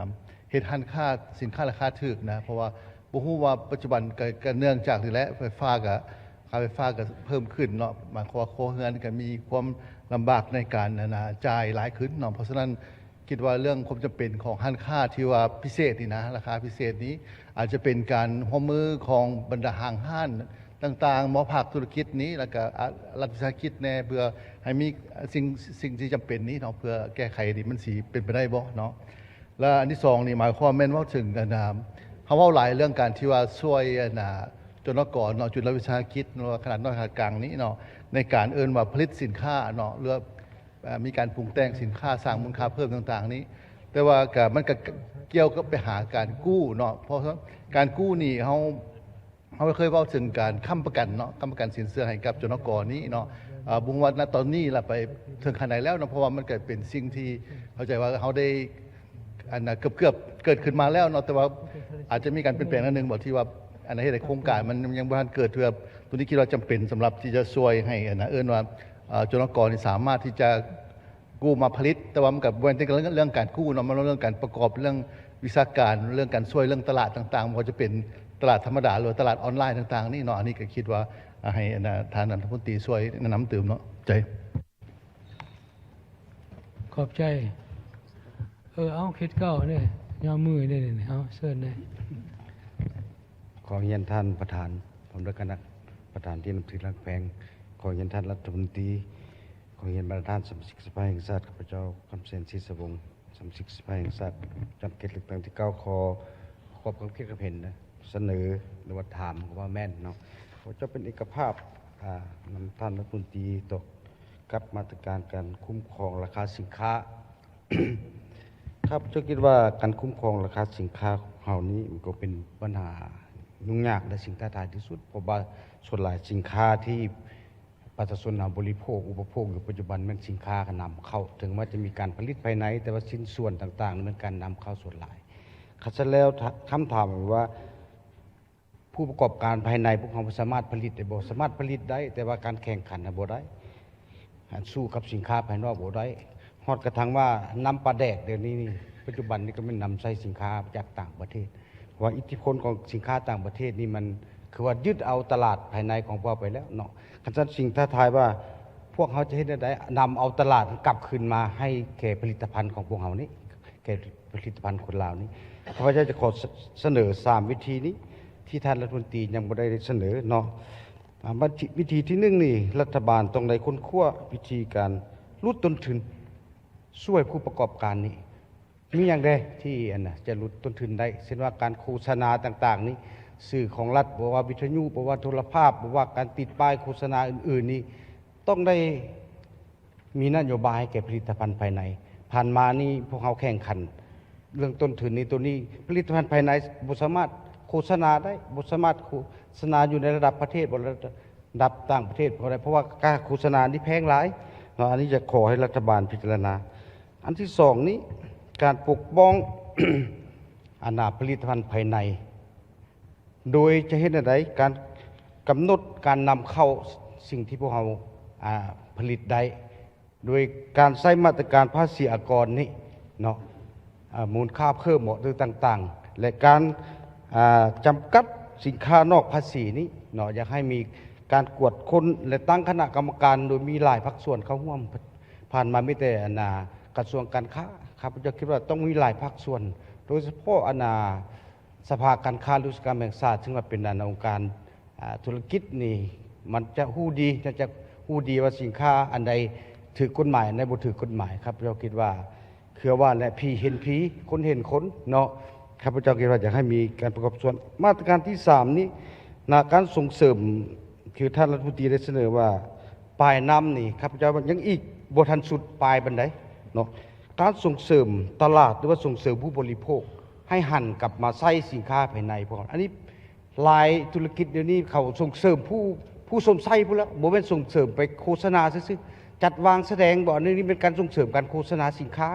ເຮັດຮ້ານຄ້າສິນຄ້າລາຄາຖືກນະ ເພາະວ່າບໍ່ຮູ້ວ່າປັດຈຸບັນກະ ກະເນື່ອງຈາກນີ້ແຫຼະ ໄຟຟ້າກະ ຄ່າໄຟຟ້າກະເພີ່ມຂຶ້ນເນາະ, ໝາຍຄວາມວ່າຄົວເຮືອນກະມີຄວາມລຳບາກໃນການ ອັນນ່າ ຈ່າຍຫຼາຍຂຶ້ນເນາະ. ເພາະສະນັ້ນ ຄິດວ່າເລື່ອງຄວາມຈຳເປັນຂອງຮ້ານຄ້າທີ່ວ່າພິເສດນີ້ນະ ລາຄາພິເສດນີ້ ອາດຈະເປັນການຮ່ວມມືຂອງບັນດາຫ້າງຮ້ານຕ່າງໆ ໝໍພາກທຸລະກິດນີ້ ແລ້ວກະ ອາ ລັດວິສາຫະກິດແດ່ ເພື່ອໃຫ້ມີສິ່ງ ສິ່ງທີ່ຈຳເປັນນີ້ເນາະ ເພື່ອແກ້ໄຂນີ້ ມັນຊິເປັນໄປໄດ້ບໍ່ເນາະ? ແລະ ອັນທີສອງນີ້ ໝາຍຄວາມແມ່ນເວົ້າເຖິງ ອັນນ່າ ເຮົາເວົ້າຫຼາຍເລື່ອງການທີ່ວ່າຊ່ວຍ ອັນນ່າ ຈົນນະກອນເນາະ ຈຸດລັດວິສາຫະກິດ ຫຼືວ່າຂະໜາດນ້ອຍຂະໜາດກາງນີ້ເນາະ ໃນການເອີ້ນວ່າຜະລິດສິນຄ້າເນາະ ຫຼືວ່າ ເອີ ມີການປຸງແຕ່ງສິນຄ້າ ສ້າງມູນຄ່າເພີ່ມຕ່າງໆນີ້ ແຕ່ວ່າກະ ມັນກະກ່ຽວກັບໄປຫາການກູ້ເນາະ. ເພາະການກູ້ນີ້ ເຮົາ ເຮົາເຄີຍເວົ້າເຖິງການຄ້ຳປະກັນເນາະ ຄ້ຳປະກັນສິນເຊື່ອໃຫ້ກັບ ຈນກ ນີ້ເນາະ. ອາ ບໍ່ຮູ້ວ່ານະຕອນນີ້ລະໄປເຖິງຂັ້ນໃດແລ້ວເນາະ ເພາະວ່າມັນກະເປັນສິ່ງທີ່ເຂົ້າໃຈວ່າເຮົາໄດ້ ອັນນ່າ ເກືອບໆ ເກີດຂຶ້ນມາແລ້ວເນາະ ແຕ່ວ່າອາດຈະມີການປ່ຽນແປງໜ້ອຍໜຶ່ງບໍ ທີ່ວ່າ ອັນນ່າ ເຮັດໃຫ້ໂຄງການມັນຍັງບໍ່ທັນເກີດເທື່ອ. ໂຕນີ້ຄິດວ່າຈຳເປັນສຳລັບທີ່ຈະຊ່ວຍໃຫ້ ອັນນ່າ ເອີ້ນວ່າ ອາ ຈົນກ ນີ້ສາມາດທີ່ຈະກູ້ມາຜະລິດ ແຕ່ວ່າມັນກະບໍ່ແມ່ນແຕ່ເລື່ອງ ເລື່ອງການກູ້ເນາະ ມັນເລື່ອງການປະກອບ ເລື່ອງວິຊາການ ເລື່ອງການຊ່ວຍ ເລື່ອງຕະຫຼາດຕ່າງໆ ບໍ່ວ່າຈະເປັນຕະຫຼາດທຳມະດາ ຫຼືວ່າຕະຫຼາດອອນລາຍຕ່າງໆນີ້ເນາະ. ອັນນີ້ກະຄິດວ່າ ອາ ໃຫ້ ອັນນ່າ ທ່ານລັດຖະມົນຕີຊ່ວຍແນະນຳຕື່ມເນາະ. ໃຈ. ຂອບໃຈ. ເອີ ເອົາ ເຂດເກົ້າເດ້ ຍອມມືເດ້ນີ້ ເອົາ ເຊີນເດ້. ຂໍຮຽນທ່ານປະທານ ພ້ອມດ້ວຍຄະນະປະທານທີ່ນັບຖືຮັກແພງ, ຂໍຮຽນທ່ານລັດຖະມົນຕີ, ຂໍຮຽນບັນດາທ່ານສະມາຊິກສະພາແຫ່ງຊາດ, ຂ້າພະເຈົ້າ ຄຳເສນ ສີສະວົງ ສະມາຊິກສະພາແຫ່ງຊາດ ຈຳເຂດເລືອກຕັ້ງທີເກົ້າ ຂໍ ຂໍຄວາມຄິດຄວາມເຫັນນະ ສະເໜີ ຫຼືວ່າຖາມ ກໍວ່າແມ່ນເນາະ ເຈົ້າເປັນເອກະພາບ ອາ ນຳທ່ານລັດຖະມົນຕີ ຕໍ່ກັບມາດຕະການການຄຸ້ມຄອງລາຄາສິນຄ້າ. ຂ້າພະເຈົ້າຄິດວ່າການຄຸ້ມຄອງລາຄາສິນຄ້າຂອງເຮົານີ້ ມັນກໍເປັນບັນຫາຫຍຸ້ງຍາກ ແລະ ສິ່ງທ້າທາຍທີ່ສຸດ ເພາະວ່າສ່ວນຫຼາຍສິນຄ້າທີ່ ປະຊາຊົນເຮົາບໍລິໂພກ ອຸປະໂພກຢູ່ປັດຈຸບັນແມ່ນສິນຄ້ານຳເຂົ້າ, ເຖິງວ່າຈະມີການຜະລິດພາຍໃນ ແຕ່ວ່າຊິ້ນສ່ວນຕ່າງໆ ແມ່ນການນຳເຂົ້າສ່ວນຫຼາຍ. ຄັນຊັ້ນແລ້ວ ຄຳຖາມວ່າ ຜູ້ປະກອບການພາຍໃນພວກເຮົາສາມາດຜະລິດໄດ້ບໍ່? ສາມາດຜະລິດໄດ້ ແຕ່ວ່າການແຂ່ງຂັນນະບໍ່ໄດ້, ອັນ ສູ້ກັບສິນຄ້າພາຍນອກບໍ່ໄດ້. ຮອດກະທັ່ງວ່ານ້ຳປາແດກດຽວນີ້ນີ້ ປັດຈຸບັນນີ້ກໍແມ່ນນຳໃຊ້ສິນຄ້າຈາກຕ່າງປະເທດ. ເພາະວ່າອິດທິພົນຂອງສິນຄ້າຕ່າງປະເທດນີ້ ມັນຄືວ່າຍຶດເອົາຕະຫຼາດພາຍໃນຂອງພວກເຮົາໄປແລ້ວເນາະ. ຄັນຊັ້ນ ສິ່ງທ້າທາຍວ່າ ພວກເຮົາຈະເຮັດແນວໃດນຳເອົາຕະຫຼາດກັບຄືນມາໃຫ້ແກ່ຜະລິດຕະພັນຂອງພວກເຮົານີ້ ແກ່ຜະລິດຕະພັນຄົນລາວນີ້. ຂ້າພະເຈົ້າຈະຂໍສະເໜີສາມວິທີນີ້ ທີ່ທ່ານລັດຖະມົນຕີຍັງບໍ່ໄດ້ສະເໜີເນາະ. ອາ ວິທີທີໜຶ່ງນີ້ ລັດຖະບານຕ້ອງໄດ້ຄົ້ນຄວ້າວິທີການຫຼຸດຕົ້ນທຶນ ຊ່ວຍຜູ້ປະກອບການນີ້. ມີຫຍັງແດ່ທີ່ ອັນ ຈະຫຼຸດຕົ້ນທຶນໄດ້ ເຊັ່ນວ່າການໂຄສະນາຕ່າງໆນີ້ ສື່ຂອງລັດ ບໍ່ວ່າວິທະຍຸ ບໍ່ວ່າໂທລະພາບ ບໍ່ວ່າການຕິດປ້າຍໂຄສະນາອື່ນໆນີ້ ຕ້ອງໄດ້ມີນະໂຍບາຍໃຫ້ແກ່ຜະລິດຕະພັນພາຍໃນ. ຜ່ານມານີ້ພວກເຮົາແຂ່ງຂັນເລື່ອງຕົ້ນທຶນນີ້ ໂຕນີ້ຜະລິດຕະພັນພາຍໃນບໍ່ສາມາດໂຄສະນາໄດ້ ບໍ່ສາມາດໂຄສະນາຢູ່ໃນລະດັບປະເທດ ບໍ່ ລະດັບຕ່າງປະເທດບໍ່ໄດ້ ເພາະວ່າຄ່າໂຄສະນານີ້ແພງຫຼາຍເນາະ. ອັນນີ້ຈະຂໍໃຫ້ລັດຖະບານພິຈາລະນາ. ອັນທີສອງນີ້ ການປົກປ້ອງ ອັນນ່າ ຜະລິດຕະພັນພາຍໃນ ໂດຍຈະເຮັດແນວໃດ ການກຳນົດການນຳເຂົ້າສິ່ງທີ່ພວກເຮົາ ອາ ຜະລິດໄດ້ ໂດຍການໃຊ້ມາດຕະການພາສີອາກອນນີ້ເນາະ ອາ ມູນຄ່າເພີ່ມບໍ ຫຼືຕ່າງໆ ແລະ ການ ອາ ຈຳກັດສິນຄ້ານອກພາສີນີ້ເນາະ ຢາກໃຫ້ມີການກວດຄົ້ນ ແລະ ຕັ້ງຄະນະກຳມະການ ໂດຍມີຫຼາຍພາກສ່ວນເຂົ້າຮ່ວມ. ຜ່ານມາມີແຕ່ ອັນນ່າ ກະຊວງການຄ້າ. ຂ້າພະເຈົ້າຄິດວ່າຕ້ອງມີຫຼາຍພາກສ່ວນ ໂດຍສະເພາະ ອັນນ່າ ສະພາການຄ້າ ແລະ ອຸດສາຫະກຳແຫ່ງຊາດ ຊຶ່ງວ່າເປັນ ອັນ ອົງການ ອາ ທຸລະກິດນີ້ ມັນຈະຮູ້ດີ ຈະ ຈະຮູ້ດີວ່າສິນຄ້າອັນໃດຖືກກົດໝາຍ ອັນໃດບໍ່ຖືກກົດໝາຍ. ຂ້າພະເຈົ້າຄິດວ່າ ຄືວ່າແຫຼະ ຜີເຫັນຜີ ຄົນເຫັນຄົນເນາະ. ຂ້າພະເຈົ້າຄິດວ່າຢາກໃຫ້ມີການປະກອບສ່ວນ. ມາດຕະການທີສາມນີ້ນະ ການສົ່ງເສີມ ຄືທ່ານລັດຖະມົນຕີໄດ້ສະເໜີວ່າ ປາຍນ້ຳນີ້ ຂ້າພະເຈົ້າວ່າຍັງອີກບໍ່ທັນສຸດປາຍປານໃດເນາະ ການສົ່ງເສີມຕະຫຼາດ ຫຼືວ່າສົ່ງເສີມຜູ້ບໍລິໂພກ ໃຫ້ຫັນກັບມາໃຊ້ສິນຄ້າພາຍໃນພວກເຮົາ ອັນນີ້ຫຼາຍທຸລະກິດດຽວນີ້ເຂົາສົ່ງເສີມຜູ້ ຜູ້ຊົມໃຊ້ພຸ້ນແຫຼະ ບໍ່ແມ່ນສົ່ງເສີມໄປໂຄສະນາຊື່ໆ ຈັດວາງສະແດງບໍ ອັນນີ້ແມ່ນການສົ່ງເສີມການໂຄສະນາສິນຄ້າ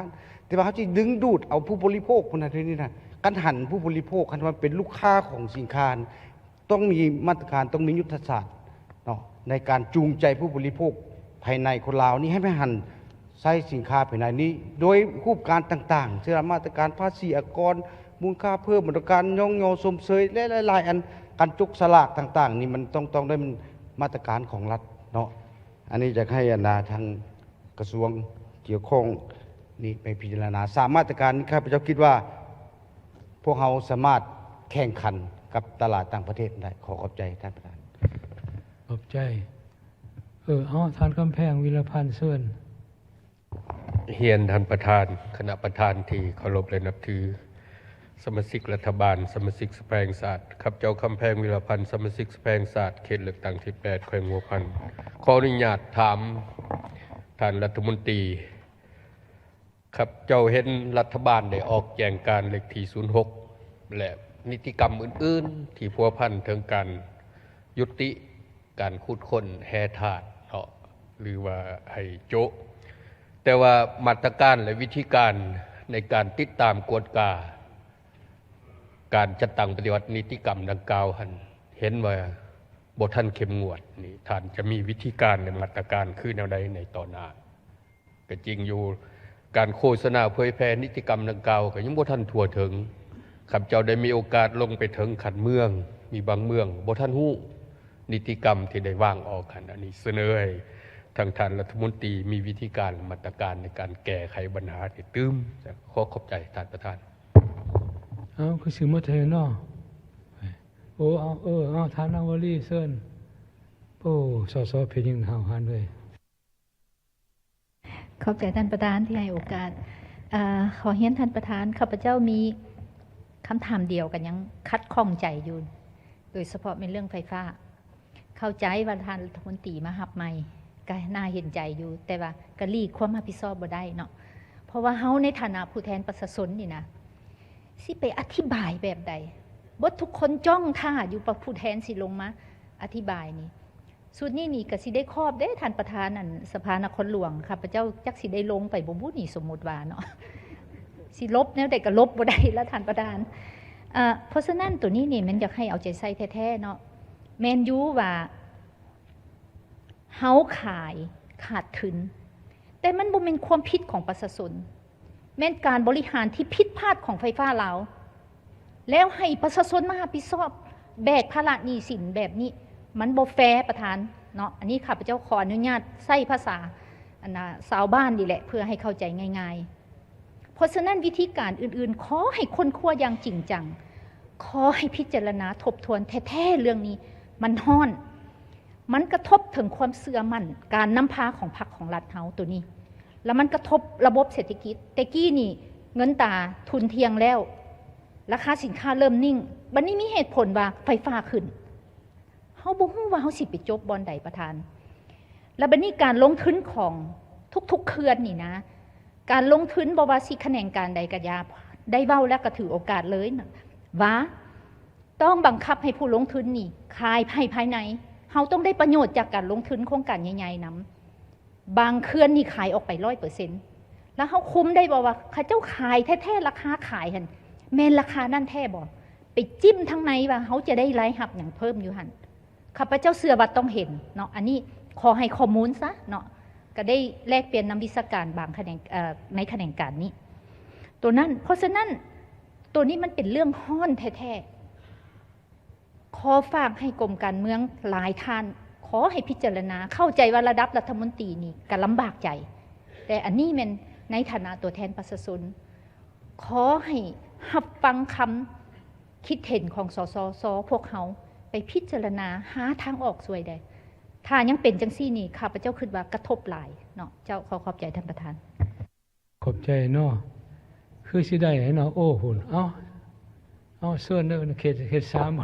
ແຕ່ວ່າເຮົາຊິດຶງດູດເອົາຜູ້ບໍລິໂພກພຸ້ນນະ ດຽວນີ້ນະ ການຫັນຜູ້ບໍລິໂພກ ຄັນວ່າເປັນລູກຄ້າຂອງສິນຄ້າ ຕ້ອງມີມາດຕະການ ຕ້ອງມີຍຸດທະສາດເນາະ ໃນການຈູງໃຈຜູ້ບໍລິໂພກພາຍໃນຄົນລາວນີ້ ໃຫ້ໄປຫັນໃຊ້ສິນຄ້າພາຍໃນນີ້ ໂດຍຮູບການຕ່າງໆ ເຊັ່ນວ່າມາດຕະການພາສີອາກອນ, ມູນຄ່າເພີ່ມ, ມາດຕະການຍ້ອງຍໍຊົມເຊີຍ ແລະ ຫຼາຍໆອັນ ການຈົກສະຫຼາກຕ່າງໆນີ້ ມັນຕ້ອງ ຕ້ອງໄດ້ມາດຕະການຂອງລັດເນາະ. ອັນນີ້ຢາກໃຫ້ອັນນາທາງ ກະຊວງກ່ຽວຂ້ອງນີ້ໄປພິຈາລະນາ ສາມມາດຕະການນີ້ ຂ້າພະເຈົ້າຄິດວ່າ ພວກເຮົາສາມາດແຂ່ງຂັນກັບຕະຫຼາດຕ່າງປະເທດໄດ້. ຂໍຂອບໃຈທ່ານປະທານ. ຂອບໃຈ. ເອີ ເອົາ ທ່ານຄຳແພງ ວິລະພັນ ເຊີນ. ຮຽນທ່ານປະທານ, ຄະນະປະທານທີ່ເຄົາລົບ ແລະ ນັບຖື. ສະມາຊິກລັດຖະບານ, ສະມາຊິກສະພາແຫ່ງຊາດ, ຂ້າພະເຈົ້າ ຄຳແພງ ວິລະພັນ, ສະມາຊິກສະພາແຫ່ງຊາດ ເຂດເລືອກຕັ້ງທີແປດ ແຂວງຫົວພັນ. ຂໍອະນຸຍາດຖາມທ່ານລັດຖະມົນຕີ, ຂ້າພະເຈົ້າເຫັນລັດຖະບານໄດ້ອອກແຈ້ງການເລກທີສູນຫົກ ແລະ ນິຕິກຳອື່ນໆ ທີ່ພົວພັນເຖິງການຍຸຕິ ການຂຸດຄົ້ນແຮ່ທາດເນາະ ຫຼືວ່າໃຫ້ໂຈະ, ແຕ່ວ່າມາດຕະການ ແລະ ວິທີການໃນການຕິດຕາມກວດກາ ການຈັດຕັ້ງປະຕິບັດນິຕິກຳດັ່ງກ່າວຫັ້ນ ເຫັນວ່າບໍ່ທັນເຂັ້ມງວດ. ນີ້ທ່ານຈະມີວິທີການ ແລະ ມາດຕະການຄືແນວໃດໃນຕໍ່ໜ້າ? ກໍຈິງຢູ່, ການໂຄສະນາເຜີຍແຜ່ນິຕິກຳດັ່ງກ່າວກໍຍັງບໍ່ທັນທົ່ວເຖິງ. ຂ້າພະເຈົ້າໄດ້ມີໂອກາດລົງໄປເຖິງຂັ້ນເມືອງ, ມີບາງເມືອງບໍ່ທັນຮູ້ນິຕິກຳທີ່ໄດ້ວາງອອກຫັ້ນ. ອັນນີ້ສະເໜີໃຫ້ທາງທ່ານລັດຖະມົນຕີມີວິທີການ ມາດຕະການໃນການແກ້ໄຂບັນຫານີ້ຕື່ມ. ຂໍຂອບໃຈທ່ານປະທານ. ເອົາ ຄືຊິໝົດແລ້ວເນາະ. ໂອ້ ເອົາ ເອີ ເອົາ ທ່ານນາງວະລີ ເຊີນ. ໂອ້ ສສ ເພັດຫຍັງຫ້າວຫານເລີຍ. ຂອບໃຈທ່ານປະທານທີ່ໃຫ້ໂອກາດ. ເອີ ຂໍຮຽນທ່ານປະທານ, ຂ້າພະເຈົ້າມີຄຳຖາມດຽວ ກໍຍັງຂັດຂ້ອງໃຈຢູ່, ໂດຍສະເພາະແມ່ນເລື່ອງໄຟຟ້າ. ເຂົ້າໃຈວ່າທ່ານລັດຖະມົນຕີມາຮັບໃໝ່ ກໍໜ້າເຫັນໃຈຢູ່, ແຕ່ວ່າກໍຫຼີກຄວາມຮັບຜິດຊອບບໍ່ໄດ້ເນາະ, ເພາະວ່າເຮົາໃນຖານະຜູ້ແທນປະຊາຊົນນີ້ນະ ຊິໄປອະທິບາຍແບບໃດ? ເບິດທຸກຄົນຈ້ອງຖ້າຢູ່ວ່າຜູ້ແທນຊິລົງມາອະທິບາຍນີ້. ຊຸດນີ້ນີ້ກໍຊິໄດ້ຄອບເດ້ທ່ານປະທານ ອັນສະພານະຄອນຫຼວງ, ຂ້າພະເຈົ້າຈັກຊິໄດ້ລົງໄປບໍ່ບຸນີ້ ສົມມຸດວ່າເນາະ, ຊິຫຼົບແນວໃດກໍຫຼົບບໍ່ໄດ້ລະທ່ານປະທານ. ເອີ ເພາະສະນັ້ນໂຕນີ້ນີ້ແມ່ນຢາກໃຫ້ເອົາໃຈໃສ່ແທ້ໆເນາະ. ແມ່ນຢູ່ວ່າເຮົາຂາຍຂາດທຶນ, ແຕ່ມັນບໍ່ແມ່ນຄວາມຜິດຂອງປະຊາຊົນ. ແມ່ນການບໍລິຫານທີ່ຜິດພາດຂອງໄຟຟ້າລາວ ແລ້ວໃຫ້ປະຊາຊົນມາຮັບຜິດຊອບ ແບກພາລະໜີ້ສິນແບບນີ້ ມັນບໍ່ແຟປະທານເນາະ. ອັນນີ້ຂ້າພະເຈົ້າຂໍອະນຸຍາດໃຊ້ພາສາ ອັນນາ ຊາວບ້ານນີ້ແຫຼະ ເພື່ອໃຫ້ເຂົ້າໃຈງ່າຍໆ. ເພາະສະນັ້ນ ວິທີການອື່ນໆ ຂໍໃຫ້ຄົ້ນຄວ້າຢ່າງຈິງຈັງ, ຂໍໃຫ້ພິຈາລະນາທົບທວນແທ້ໆ ເລື່ອງນີ້ມັນຮ້ອນ. ມັນກະທົບເຖິງຄວາມເຊື່ອໝັ້ນການນຳພາຂອງພັກຂອງລັດເຮົາໂຕນີ້, ແລ້ວມັນກະທົບລະບົບເສດຖະກິດ. ແຕ່ກີ້ນີ້ເງິນຕາທຸ່ນທ່ຽງແລ້ວ, ລາຄາສິນຄ້າເລີ່ມນິ່ງ, ບັດນີ້ມີເຫດຜົນວ່າໄຟຟ້າຂຶ້ນ. ເຮົາບໍ່ຮູ້ວ່າເຮົາຊິໄປຈົບບ່ອນໃດປະທານ. ແລ້ວບັດນີ້ການລົງທຶນຂອງທຸກໆເຂື່ອນນີ້ນະ, ການລົງທຶນບໍ່ວ່າຊິຂະແໜງການໃດກະຢ່າ, ໄດ້ເວົ້າແລ້ວກະຖືໂອກາດເລີຍນະ ວ່າ ຕ້ອງບັງຄັບໃຫ້ຜູ້ລົງທຶນນີ້ຂາຍໃຫ້ພາຍໃນ, ເຮົາຕ້ອງໄດ້ປະໂຫຍດຈາກການລົງທຶນໂຄງການໃຫຍ່ໆນຳ. ບາງເຂື່ອນນີ້ຂາຍອອກໄປຮ້ອຍເປີເຊັນ ແລ້ວເຮົາຄຸມໄດ້ບໍ່ວ່າເຂົາເຈົ້າຂາຍແທ້ໆ ລາຄາຂາຍຫັ້ນແມ່ນລາຄານັ້ນແທ້ບໍ່? ໄປຈິ້ມທາງໃນວ່າເຮົາຈະໄດ້ລາຍຮັບຫຍັງເພີ່ມຢູ່ຫັ້ນ. ຂ້າພະເຈົ້າເຊື່ອວ່າຕ້ອງເຫັນເນາະ, ອັນນີ້ຂໍໃຫ້ຂໍ້ມູນຊະເນາະ, ກະໄດ້ແລກປ່ຽນນຳວິຊາການບາງຂະແໜງ, ເອີ, ໃນຂະແໜງການນີ້. ໂຕນັ້ນ, ເພາະສະນັ້ນ ໂຕນີ້ມັນເປັນເລື່ອງຮ້ອນແທ້ໆ. ຂໍຝາກໃຫ້ກົມການເມືອງຫຼາຍທ່ານ, ຂໍໃຫ້ພິຈາລະນາ, ເຂົ້າໃຈວ່າລະດັບລັດຖະມົນຕີນີ້ກະລຳບາກໃຈ, ແຕ່ອັນນີ້ແມ່ນໃນຖານະຕົວແທນປະຊາຊົນ, ຂໍໃຫ້ຮັບຟັງຄຳຄິດເຫັນຂອງ ສສຊ ພວກເຮົາ ໄປພິຈາລະນາຫາທາງອອກຊ່ວຍແດ່. ຖ້າຍັງເປັນຈັ່ງຊີ້ນີ້, ຂ້າພະເຈົ້າຄິດວ່າກະທົບຫຼາຍເນາະ. ເຈົ້າ, ຂໍຂອບໃຈທ່ານປະທານ. ຂອບໃຈເນາະ. ຄືຊິໄດ້ເນາະ. ໂອ້ ພຸ້ນ. ເອົາ, ເອົາ, ເຊີນເດີ ເຂດ, ເຂດສາມ.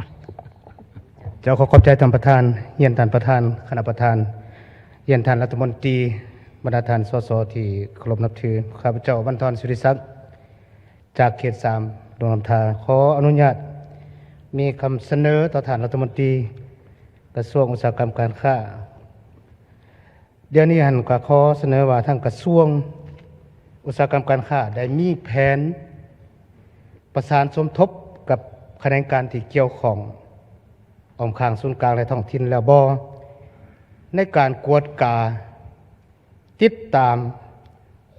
ເຈົ້າ, ຂໍຂອບໃຈທ່ານປະທານ, ຮຽນທ່ານປະທານ, ຄະນະປະທານ, ຮຽນທ່ານລັດຖະມົນຕີ, ບັນດາທ່ານ ສສ ທີ່ເຄົາລົບນັບຖື, ຂ້າພະເຈົ້າ ວັນທອນ ສຸລິສັກ ຈາກເຂດສາມ ຫຼວງນ້ຳທາ ຂໍອະນຸຍາດມີຄຳສະເໜີຕໍ່ທ່ານລັດຖະມົນຕີກະຊວງອຸດສາຫະກຳການຄ້າ. ດຽວນີ້ຫັ້ນກະຂໍສະເໜີວ່າ ທາງກະຊວງອຸດສາຫະກຳການຄ້າໄດ້ມີແຜນປະສານສົມທົບກັບຂະແໜງການທີ່ກ່ຽວຂ້ອງ ອ້ອມຂ້າງສູນກາງ ແລະ ທ້ອງຖິ່ນແລ້ວບໍ່ ໃນການກວດກາ, ຕິດຕາມ,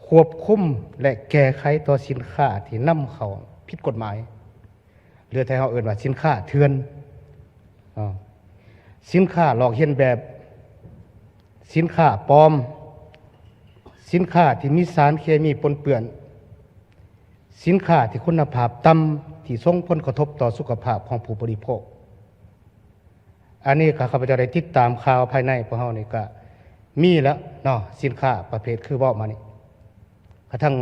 ຄວບຄຸມ ແລະ ແກ້ໄຂຕໍ່ສິນຄ້າທີ່ນຳເຂົ້າຜິດກົດໝາຍ ຫຼື ທີ່ເຮົາເອີ້ນວ່າສິນຄ້າເຖື່ອນ, ເນາະ, ສິນຄ້າລອກລຽນແບບ, ສິນຄ້າປອມ, ສິນຄ້າທີ່ມີສານເຄມີປົນເປື້ອນ, ສິນຄ້າທີ່ຄຸນນະພາບຕ່ຳ ທີ່ສົ່ງຜົນກະທົບຕໍ່ສຸຂະພາບຂອງຜູ້ບໍລິໂພກ. ອັນນີ້ກໍຂ້າພະເຈົ້າໄດ້ຕິດຕາມຂ່າວພາຍໃນພວກເຮົານີ້ ກໍມີແລ້ວເນາະ, ສິນຄ້າປະເພດຄືເວົ້າມານີ້ ກະທັ່ງ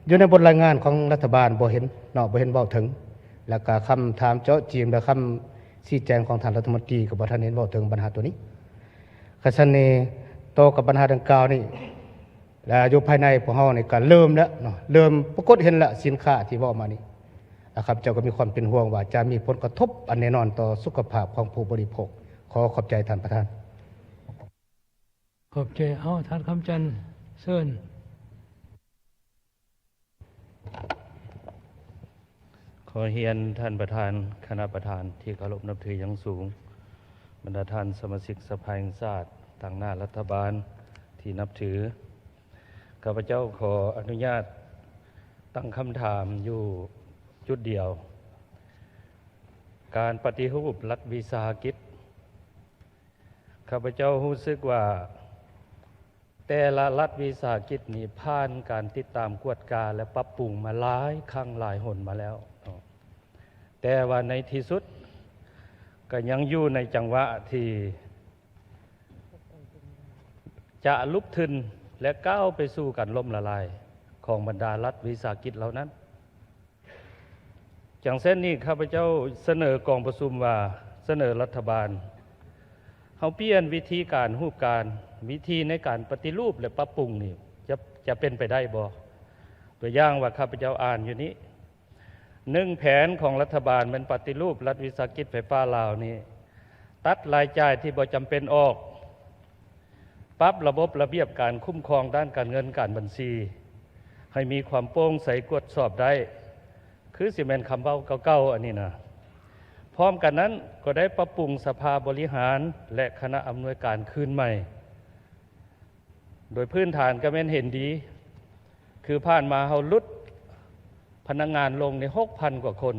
ຢູ່ໃນບົດລາຍງານຂອງລັດຖະບານບໍ່ເຫັນເນາະ, ບໍ່ເຫັນເວົ້າເຖິງ. ແລ້ວກໍຄຳຖາມເຈາະຈີນ ແລະ ຄຳຊີ້ແຈງຂອງທ່ານລັດຖະມົນຕີກໍບໍ່ທັນເຫັນເວົ້າເຖິງບັນຫາໂຕນີ້. ຄັນຊັ້ນນີ້ ຕໍ່ກັບບັນຫາດັ່ງກ່າວນີ້ ແລະ ຢູ່ພາຍໃນພວກເຮົານີ້ກໍເລີ່ມແລ້ວເນາະ, ເລີ່ມປາກົດເຫັນແລ້ວ ສິນຄ້າທີ່ເວົ້າມານີ້. ແລະ ຂ້າພະເຈົ້າກໍມີຄວາມເປັນຫ່ວງວ່າຈະມີຜົນກະທົບອັນແນ່ນອນຕໍ່ສຸຂະພາບຂອງຜູ້ບໍລິໂພກ. ຂໍຂອບໃຈທ່ານປະທານ. ຂອບໃຈ. ເອົາ ທ່ານຄຳຈັນ ເຊີນ. ຂໍຮຽນທ່ານປະທານ, ຄະນະປະທານທີ່ເຄົາລົບນັບຖືຢ່າງສູງ, ບັນດາທ່ານສະມາຊິກສະພາແຫ່ງຊາດ, ຕາງໜ້າລັດຖະບານທີ່ນັບຖື, ຂ້າພະເຈົ້າຂໍອະນຸຍາດຕັ້ງຄຳຖາມຢູ່ຈຸດດຽວ. ການປະຕິຮູບລັດວິສາຫະກິດ ຂ້າພະເຈົ້າຮູ້ສຶກວ່າ ແຕ່ລະລັດວິສາຫະກິດນີ້ຜ່ານການຕິດຕາມກວດກາ ແລະ ປັບປຸງມາຫຼາຍຄັ້ງຫຼາຍຫົນມາແລ້ວເນາະ, ແຕ່ວ່າໃນທີ່ສຸດກໍຍັງຢູ່ໃນຈັງຫວະທີ່ຈະຫຼຸບທຶ່ນ ແລະ ກ້າວໄປສູ່ການລົ້ມລະລາຍຂອງບັນດາລັດວິສາຫະກິດເຫຼົ່ານັ້ນ. ຈັ່ງເຊັ່ນນີ້ ຂ້າພະເຈົ້າສະເໜີກອງປະຊຸມວ່າ ສະເໜີລັດຖະບານ ເຮົາປ່ຽນວິທີການຮູບການ, ວິທີໃນການປະຕິຮູບ ແລະ ປັບປຸງນີ້ ຈະ ຈະເປັນໄປໄດ້ບໍ່? ຕົວຢ່າງວ່າ ຂ້າພະເຈົ້າອ່ານຢູ່ນີ້ ໜຶ່ງ ແຜນຂອງລັດຖະບານແມ່ນປະຕິຮູບລັດວິສາຫະກິດໄຟຟ້າລາວນີ້ ຕັດລາຍຈ່າຍທີ່ບໍ່ຈຳເປັນອອກ, ປັບລະບົບລະບຽບການຄຸ້ມຄອງດ້ານການເງິນການບັນຊີໃຫ້ມີຄວາມໂປ່ງໃສກວດສອບໄດ້ ຄືຊິແມ່ນຄຳເວົ້າເກົ່າໆອັນນີ້ນະ. ພ້ອມກັນນັ້ນກໍໄດ້ປັບປຸງສະພາບໍລິຫານ ແລະ ຄະນະອຳນວຍການຄືນໃໝ່. ໂດຍພື້ນຖານກໍແມ່ນເຫັນດີ ຄືຜ່ານມາເຮົາຫຼຸດພະນັກງານລົງໃນຫົກພັນກວ່າຄົນ,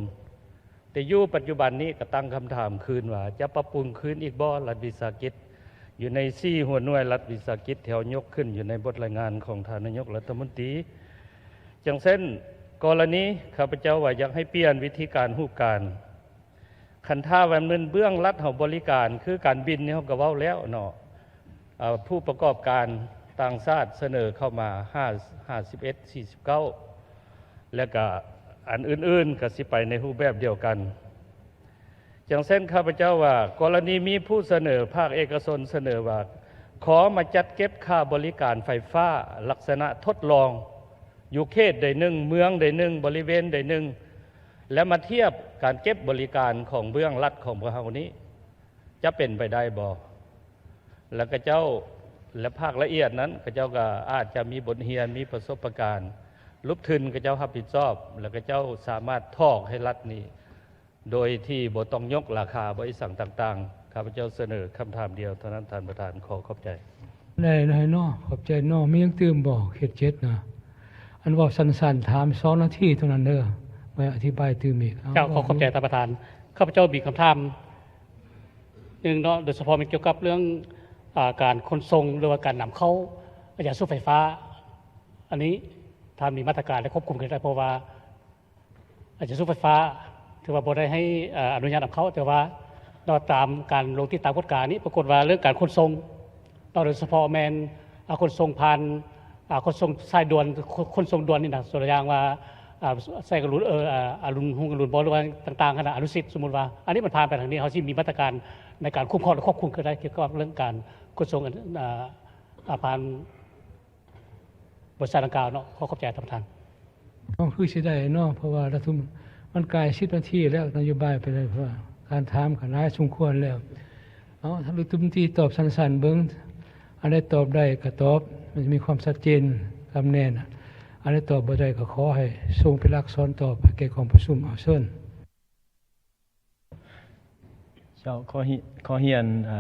ແຕ່ຢູ່ປັດຈຸບັນນີ້ກໍຕັ້ງຄຳຖາມຄືນວ່າ ຈະປັບປຸງຄືນອີກບໍ່ລັດວິສາຫະກິດ ຢູ່ໃນສີ່ຫົວໜ່ວຍລັດວິສາຫະກິດທີ່ເຮົາຍົກຂຶ້ນຢູ່ໃນບົດລາຍງານຂອງທ່ານນາຍົກລັດຖະມົນຕີ. ຈັ່ງເຊັ່ນ ກໍລະນີຂ້າພະເຈົ້າວ່າຢາກໃຫ້ປ່ຽນວິທີການຮູບການ, ຄັນຖ້າວ່າແມ່ນເບື້ອງລັດເຮົາບໍລິການ ຄືການບິນນີ້ເຮົາກໍເວົ້າແລ້ວເນາະ, ເອີ ຜູ້ປະກອບການຕ່າງຊາດສະເໜີເຂົ້າມາຫ້າ ຫ້າສິບເອັດ ສີ່ສິບເກົ້າ ແລະ ກະອັນອື່ນໆກໍຊິໄປໃນຮູບແບບດຽວກັນ. ຈັ່ງເຊັ່ນ ຂ້າພະເຈົ້າວ່າ ກໍລະນີມີຜູ້ສະເໜີ, ພາກເອກະຊົນສະເໜີວ່າ ຂໍມາຈັດເກັບຄ່າບໍລິການໄຟຟ້າລັກສະນະທົດລອງ ຢູ່ເຂດໃດໜຶ່ງ, ເມືອງໃດໜຶ່ງ, ບໍລິເວນໃດໜຶ່ງ ແລະ ມາທຽບການເກັບບໍລິການຂອງເບື້ອງລັດຂອງພວກເຮົານີ້ ຈະເປັນໄປໄດ້ບໍ່? ແລະ ຂະເຈົ້າ ແລະ ພາກລະອຽດນັ້ນ ຂະເຈົ້າກໍອາດຈະມີບົດຮຽນ, ມີປະສົບປະການ, ຫຼຸບທຶນຂະເຈົ້າຮັບຜິດຊອບ ແລະ ຂະເຈົ້າສາມາດຖອກໃຫ້ລັດນີ້ ໂດຍທີ່ບໍ່ຕ້ອງຍົກລາຄາບໍລິສັດຕ່າງໆ. ຂ້າພະເຈົ້າສະເໜີຄຳຖາມດຽວເທົ່ານັ້ນ ທ່ານປະທານ. ຂໍຂອບໃຈ. ໄດ້ເນາະ ຂອບໃຈເນາະ. ມີຫຍັງຕື່ມບໍ່? ເຂດເຈັດນະ ອັນເວົ້າສັ້ນໆ ຖາມສອງນາທີເທົ່ານັ້ນເດີ ໄວ້ອະທິບາຍຕື່ມອີກ. ເຈົ້າ ຂໍຂອບໃຈທ່ານປະທານ. ຂ້າພະເຈົ້າມີຄຳຖາມໜຶ່ງເນາະ ໂດຍສະເພາະແມ່ນກ່ຽວກັບເລື່ອງ ອາ ການຂົນສົ່ງ ຫຼືວ່າການນຳເຂົ້າຢາສູບໄຟຟ້າ ອັນນີ້ທ່ານມີມາດຕະການ ແລະ ຄວບຄຸມກັນໄດ້ ເພາະວ່າ ຢາສູບໄຟຟ້າ ຖືວ່າບໍ່ໄດ້ໃຫ້ ເອີ ອະນຸຍາດນຳເຂົ້າ, ແຕ່ວ່າເນາະ ຕາມການລົງຕິດຕາມກວດການີ້ ປາກົດວ່າເລື່ອງການຂົນສົ່ງເນາະ ໂດຍສະເພາະແມ່ນ ອາ ຂົນສົ່ງຜ່ານ ອາ ຂົນສົ່ງສາຍດ່ວນ ຂົນ ຂົນສົ່ງດ່ວນນີ້ນະ, ຕົວຢ່າງວ່າ ອາ ໄຊອະລຸນ ເອີ ອາ ອະລຸນ ຮຸ່ງອະລຸນບໍ ຫຼືວ່າຕ່າງໆຫັ້ນນະ ອະນຸສິດ ສົມມຸດວ່າ ອັນນີ້ມັນຜ່ານໄປທາງນີ້ ເຮົາຊິມີມາດຕະການໃນການຄຸ້ມຄອງ ແລະ ຄວບຄຸມກັນໄດ້ ກ່ຽວກັບເລື່ອງການຂົນສົ່ງ ອາ ອາ ຜ່ານ ບໍລິສັດດັ່ງກ່າວເນາະ. ຂໍຂອບໃຈທ່ານປະທານ. ເອົາ ຄືຊິໄດ້ເນາະ ເພາະວ່າລັດຖະມົນ ມັນກາຍສິບນາທີແລ້ວ ນະໂຍບາຍໄປເລີຍ ເພາະວ່າການຖາມກໍຫຼາຍສົມຄວນແລ້ວ. ເອົາ ທ່ານລັດຖະມົນຕີຕອບສັ້ນໆເບິ່ງ, ອັນໃດຕອບໄດ້ກໍຕອບ ມັນຈະມີຄວາມຊັດເຈນ ຄຳແນນ, ອັນໃດຕອບບໍ່ໄດ້ກໍຂໍໃຫ້ສົ່ງເປັນອັກສອນຕອບໃຫ້ແກ່ກອງປະຊຸມ. ເອົາ ເຊີນ. ເຈົ້າ ຂໍຮຽນ ຂໍຮຽນ ເອີ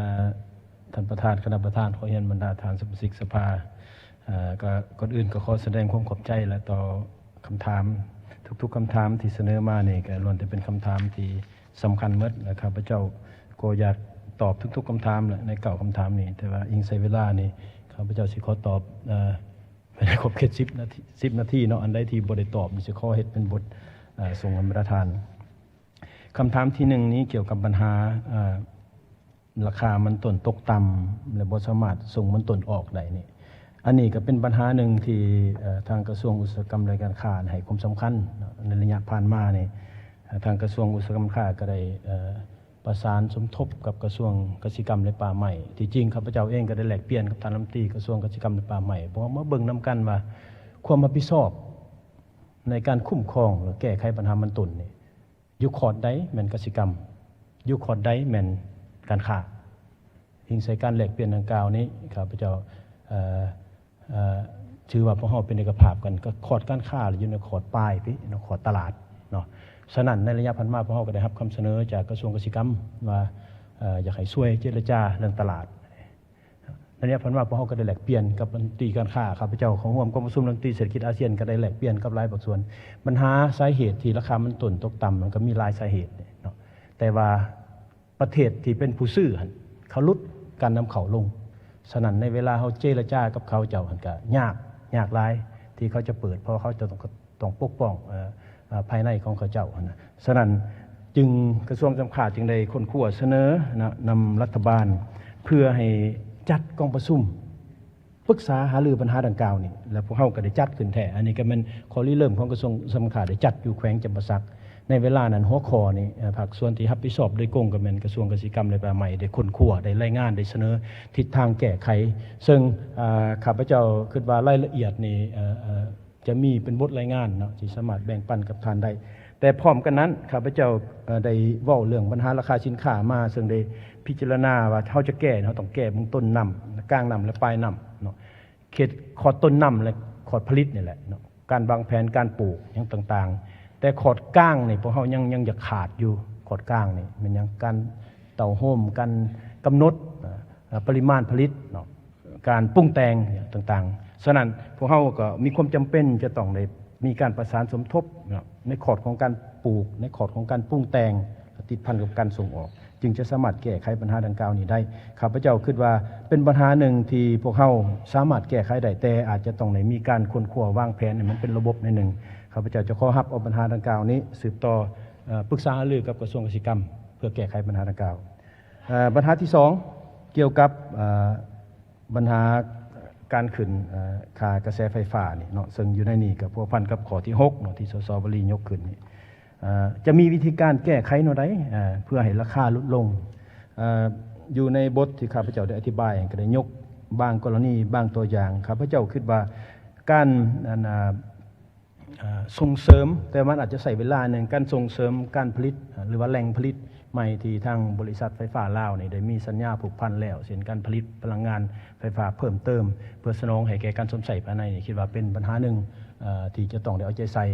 ທ່ານປະທານ, ຄະນະປະທານ, ຂໍຮຽນບັນດາທ່ານສະມາຊິກສະພາ. ເອີ ກໍກ່ອນອື່ນກໍຂໍສະແດງຄວາມຂອບໃຈ ແລະ ຕໍ່ຄຳຖາມ ທຸກໆຄຳຖາມທີ່ສະເໜີມານີ້ ກໍລ້ວນແຕ່ເປັນຄຳຖາມທີ່ສຳຄັນໝົດ ແລະ ຂ້າພະເຈົ້າກໍຢາກຕອບທຸກໆຄຳຖາມແຫຼະ ໃນເກົ້າຄຳຖາມນີ້, ແຕ່ວ່າອີງໃສ່ເວລານີ້ ຂ້າພະເຈົ້າຊິຂໍຕອບ ເອີ ພາຍໃນຂອບເຂດສິບນາທີ ສິບນາທີເນາະ. ອັນໃດທີ່ບໍ່ໄດ້ຕອບນີ້ ຊິຂໍເຮັດເປັນບົດ ເອີ ສົ່ງໃຫ້ບັນດາທ່ານ. ຄຳຖາມທີໜຶ່ງນີ້ກ່ຽວກັບບັນຫາ ເອີ ລາຄາມັນຕົ້ນຕົກຕ່ຳ ແລະ ບໍ່ສາມາດສົ່ງມັນຕົ້ນອອກໄດ້ນີ້, ອັນນີ້ກໍເປັນບັນຫາໜຶ່ງທີ່ ເອີ ທາງກະຊວງອຸດສາຫະກຳ ແລະ ການຄ້າໃຫ້ຄວາມສຳຄັນເນາະ. ໃນໄລຍະຜ່ານມານີ້ ເອີ ທາງກະຊວງອຸດສາຫະກຳ ການຄ້າກໍໄດ້ ເອີ ປະສານສົມທົບກັບກະຊວງກະສິກຳ ແລະ ປ່າໄມ້. ທີ່ຈິງຂ້າພະເຈົ້າເອງກໍໄດ້ແລກປ່ຽນກັບທ່ານລັດຖະມົນຕີກະຊວງກະສິກຳ ແລະ ປ່າໄມ້ ເພື່ອເຮົາມາເບິ່ງນຳກັນວ່າ ຄວາມຮັບຜິດຊອບໃນການຄຸ້ມຄອງ ແລະ ແກ້ໄຂບັນຫາມັນຕົ້ນນີ້ ຢູ່ຂອດໃດແມ່ນກະສິກຳ, ຢູ່ຂອດໃດແມ່ນການຄ້າ. ອີງໃສ່ການແລກປ່ຽນດັ່ງກ່າວນີ້ ຂ້າພະເຈົ້າ ເອີ ເອີ ຖືວ່າພວກເຮົາເປັນເອກະພາບກັນ ກໍຂອດການຄ້າຢູ່ໃນຂອດປາຍພີ້ເນາະ, ຂອດຕະຫຼາດເນາະ. ສະນັ້ນ ໃນໄລຍະຜ່ານມາ ພວກເຮົາກໍໄດ້ຮັບຄຳສະເໜີຈາກກະຊວງກະສິກຳວ່າ ເອີ ຢາກໃຫ້ຊ່ວຍເຈລະຈາເລື່ອງຕະຫຼາດ. ໃນໄລຍະຜ່ານມາ ພວກເຮົາກໍໄດ້ແລກປ່ຽນກັບລັດຖະມົນຕີການຄ້າ, ຂ້າພະເຈົ້າເຂົ້າຮ່ວມກອງປະຊຸມລັດຖະມົນຕີເສດຖະກິດອາຊຽນ ກໍໄດ້ແລກປ່ຽນກັບຫຼາຍພາກສ່ວນ. ບັນຫາສາເຫດທີ່ລາຄາມັນຕົ້ນຕົກຕ່ຳ ມັນກໍມີຫຼາຍສາເຫດເນາະ, ແຕ່ວ່າ ປະເທດທີ່ເປັນຜູ້ຊື້ຫັ້ນ ເຂົາຫຼຸດການນຳເຂົ້າລົງ. ສະນັ້ນ ໃນເວລາເຮົາເຈລະຈາກັບເຂົາເຈົ້າຫັ້ນ ກະຍາກ, ຍາກຫຼາຍທີ່ເຂົາຈະເປີດ, ເພາະເຂົາຈະຕ້ອງ, ຕ້ອງປົກປ້ອງ ເອີ ເອີ ພາຍໃນຂອງເຂົາເຈົ້າຫັ້ນນະ. ສະນັ້ນ ຈຶ່ງ ກະຊວງການຄ້າຈຶ່ງໄດ້ຄົ້ນຄວ້າສະເໜີນະ ນຳລັດຖະບານ ເພື່ອໃຫ້ຈັດກອງປະຊຸມ ປຶກສາຫາລືບັນຫາດັ່ງກ່າວນີ້ ແລະ ພວກເຮົາກໍໄດ້ຈັດຂຶ້ນແທ້. ອັນນີ້ກໍແມ່ນຂໍ້ລິເລີ່ມຂອງກະຊວງອຸດສາຫະກຳ ໄດ້ຈັດຢູ່ແຂວງຈຳປາສັກ. ໃນເວລານັ້ນ ຫົວຂໍ້ນີ້ ເອີ ພາກສ່ວນທີ່ຮັບຜິດຊອບໂດຍກົງກໍແມ່ນກະຊວງກະສິກຳ ແລະ ປ່າໄມ້ ໄດ້ຄົ້ນຄວ້າ, ໄດ້ລາຍງານ, ໄດ້ສະເໜີທິດທາງແກ້ໄຂ. ເຊິ່ງ ເອີ ຂ້າພະເຈົ້າຄິດວ່າລາຍລະອຽດນີ້ ເອີ ເອີ ຈະມີເປັນບົດລາຍງານເນາະ ທີ່ສາມາດແບ່ງປັນກັບທ່ານໄດ້. ແຕ່ພ້ອມກັນນັ້ນ ຂ້າພະເຈົ້າ ເອີ ໄດ້ເວົ້າເລື່ອງບັນຫາລາຄາສິນຄ້າມາ, ເຊິ່ງໄດ້ພິຈາລະນາວ່າເຮົາຈະແກ້ ເຮົາຕ້ອງແກ້ເບື້ອງຕົ້ນນ້ຳ, ກາງນ້ຳ ແລະ ປາຍນ້ຳເນາະ, ເຂດຂອດຕົ້ນນ້ຳ ແລະ ຂອດຜະລິດນີ້ແຫຼະເນາະ, ການວາງແຜນການປູກຫຍັງຕ່າງໆ. ແຕ່ຂອດກາງນີ້ ພວກເຮົາຍັງ, ຍັງຢາກຂາດຢູ່. ຂອດກາງນີ້ແມ່ນຫຍັງ? ການເຕົ້າໂຮມ, ການກຳນົດ ເອີ ປະລິມານຜະລິດເນາະ, ການປຸງແຕ່ງຕ່າງໆ. ສະນັ້ນ ພວກເຮົາກໍມີຄວາມຈຳເປັນຈະຕ້ອງໄດ້ມີການປະສານສົມທົບເນາະ ໃນຂອດຂອງການປູກ, ໃນຂອດຂອງການປຸງແຕ່ງ ແລະ ຕິດພັນກັບການສົ່ງອອກ, ຈຶ່ງຈະສາມາດແກ້ໄຂບັນຫາດັ່ງກ່າວນີ້ໄດ້. ຂ້າພະເຈົ້າຄິດວ່າເປັນບັນຫາໜຶ່ງທີ່ພວກເຮົາສາມາດແກ້ໄຂໄດ້, ແຕ່ອາດຈະຕ້ອງໄດ້ມີການຄົ້ນຄວ້າວາງແຜນໃຫ້ມັນເປັນລະບົບໜ້ອຍໜຶ່ງ. ຂ້າພະເຈົ້າຈະຂໍຮັບເອົາບັນຫາດັ່ງກ່າວນີ້ ສືບຕໍ່ ເອີ ປຶກສາຫາລືກັບກະຊວງກະສິກຳ ເພື່ອແກ້ໄຂບັນຫາດັ່ງກ່າວ. ເອີ ບັນຫາທີສອງ ກ່ຽວກັບ ເອີ ບັນຫາການຂຶ້ນ ເອີ ຄ່າກະແສໄຟຟ້ານີ້ເນາະ, ເຊິ່ງຢູ່ໃນນີ້ກໍພົວພັນກັບຂໍ້ທີຫົກເນາະ ທີ່ ສສ ວະລີ ຍົກຂຶ້ນນີ້. ເອີ ຈະມີວິທີການແກ້ໄຂແນວໃດ ເອີ ເພື່ອໃຫ້ລາຄາຫຼຸດລົງ? ເອີ ຢູ່ໃນບົດທີ່ຂ້າພະເຈົ້າໄດ້ອະທິບາຍ ກໍໄດ້ຍົກບາງກໍລະນີ, ບາງຕົວຢ່າງ. ຂ້າພະເຈົ້າຄິດວ່າການ ອັນ ເອີ ເອີ ສົ່ງເສີມ, ແຕ່ມັນອາດຈະໃຊ້ເວລາໜຶ່ງ, ການສົ່ງເສີມການຜະລິດ ຫຼືວ່າແຫຼ່ງຜະລິດໃໝ່ທີ່ທາງບໍລິສັດໄຟຟ້າລາວນີ້ໄດ້ມີສັນຍາຜູກພັນແລ້ວ, ເຊັ່ນ ການຜະລິດພະລັງງານໄຟຟ້າເພີ່ມເຕີມ ເພື່ອສະໜອງໃຫ້ແກ່ການຊົມໃຊ້ພາຍໃນນີ້, ຄິດວ່າເປັນບັນຫາໜຶ່ງ ເອີ ທີ່ຈະຕ້ອງໄດ້ເອົາໃຈໃສ່.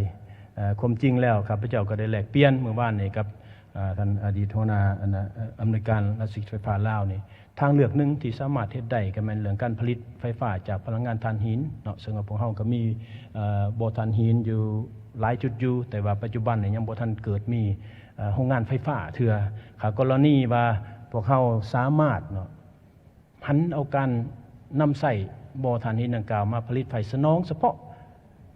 ເອີ ຄວາມຈິງແລ້ວ ຂ້າພະເຈົ້າກໍໄດ້ແລກປ່ຽນມື້ວານນີ້ກັບ ເອີ ທ່ານອະດີດຫົວໜ້າ ອັນ ອຳນວຍການລັດວິສາຫະກິດໄຟຟ້າລາວນີ້, ທາງເລືອກໜຶ່ງທີ່ສາມາດເຮັດໄດ້ກໍແມ່ນເລື່ອງການຜະລິດໄຟຟ້າຈາກພະລັງງານຖ່ານຫີນເນາະ, ເຊິ່ງວ່າພວກເຮົາກໍມີ ເອີ ບໍ່ຖ່ານຫີນຢູ່ຫຼາຍຈຸດຢູ່, ແຕ່ວ່າປັດຈຸບັນນີ້ຍັງບໍ່ທັນເກີດມີ ເອີ ໂຮງງານໄຟຟ້າເທື່ອ. ຖ້າກໍລະນີວ່າພວກເຮົາສາມາດເນາະ ຫັນເອົາການນຳໃຊ້ບໍ່ຖ່ານຫີນດັ່ງກ່າວມາຜະລິດໄຟສະໜອງສະເພາະ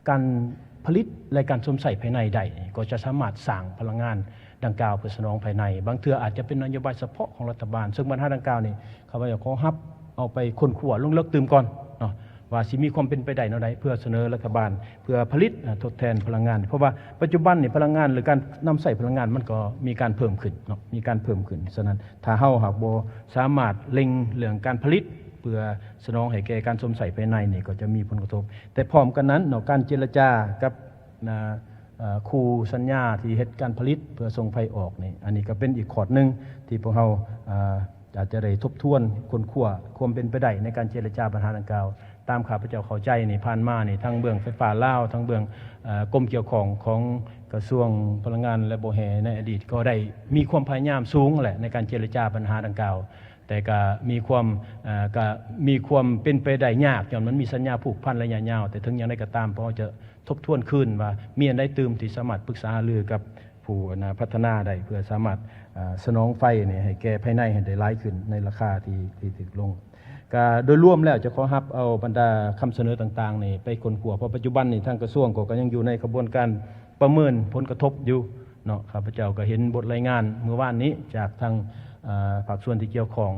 ການຜະລິດ ແລະ ການຊົມໃຊ້ພາຍໃນໄດ້ ກໍຈະສາມາດສ້າງພະລັງງານດັ່ງກ່າວເພື່ອສະໜອງພາຍໃນ. ບາງເທື່ອອາດຈະເປັນນະໂຍບາຍສະເພາະຂອງລັດຖະບານ, ເຊິ່ງບັນຫາດັ່ງກ່າວນີ້ ຂ້າພະເຈົ້າຂໍຮັບເອົາໄປຄົ້ນຄວ້າລົງເລິກຕື່ມກ່ອນເນາະ ວ່າຊິມີຄວາມເປັນໄປໄດ້ແນວໃດ ເພື່ອສະເໜີລັດຖະບານ ເພື່ອຜະລິດ ອາ ທົດແທນພະລັງງານ. ເພາະວ່າປັດຈຸບັນນີ້ພະລັງງານ ຫຼື ການນຳໃຊ້ພະລັງງານ ມັນກໍມີການເພີ່ມຂຶ້ນເນາະ, ມີການເພີ່ມຂຶ້ນ. ສະນັ້ນ ຖ້າເຮົາຫາກບໍ່ສາມາດເລັ່ງເລື່ອງການຜະລິດ ເພື່ອສະໜອງໃຫ້ແກ່ການຊົມໃຊ້ພາຍໃນນີ້ກໍຈະມີຜົນກະທົບ. ແຕ່ພ້ອມກັນນັ້ນເນາະ ການເຈລະຈາກັບ ນະ ເອີ່ ຄູ່ສັນຍາທີ່ເຮັດການຜະລິດເພື່ອສົ່ງໄຟອອກນີ້ ອັນນີ້ກໍເປັນອີກຂອດໜຶ່ງທີ່ພວກເຮົາ ເອີ່ ອາດຈະໄດ້ທົບທວນຄົ້ນຄວ້າຄວາມເປັນໄປໄດ້ໃນການເຈລະຈາບັນຫາດັ່ງກ່າວ. ຕາມຂ້າພະເຈົ້າເຂົ້າໃຈນີ້ ຜ່ານມານີ້ ທັງເບື້ອງໄຟຟ້າລາວ ທັງເບື້ອງ ເອີ່ ກົມກ່ຽວຂ້ອງຂອງກະຊວງພະລັງງານ ແລະ ບໍ່ແຮ່ໃນອະດີດ ກໍໄດ້ມີຄວາມພະຍາຍາມສູງແຫຼະໃນການເຈລະຈາບັນຫາດັ່ງກ່າວ. ແຕ່ກະມີຄວາມ ເອີ່ ກະມີຄວາມເປັນໄປໄດ້ຍາກ ຍ້ອນມັນມີສັນຍາຜູກພັນໄລຍະຍາວ. ແຕ່ເຖິງຢ່າງໃດກໍຕາມ ພວກເຮົາຈະທົບທວນຄືນວ່າ ມີອັນໃດຕື່ມທີ່ສາມາດປຶກສາຫາລືກັບຜູ້ ອັນນະ ພັດທະນາໄດ້ ເພື່ອສາມາດ ເອີ່ ສະໜອງໄຟນີ້ໃຫ້ແກ່ພາຍໃນໃຫ້ໄດ້ຫຼາຍຂຶ້ນ ໃນລາຄາທີ່ ທີ່ຖືກລົງ. ກະໂດຍລວມແລ້ວຈະຂໍຮັບເອົາບັນດາຄຳສະເໜີຕ່າງໆນີ້ໄປຄົ້ນຄວ້າ ເພາະປັດຈຸບັນນີ້ທາງກະຊວງກໍ ກໍຍັງຢູ່ໃນຂະບວນການປະເມີນຜົນກະທົບຢູ່ເນາະ. ຂ້າພະເຈົ້າກໍເຫັນບົດລາຍງານມື້ວານນີ້ຈາກທາງ ເອີ່ ພາກສ່ວນທີ່ກ່ຽວຂ້ອງ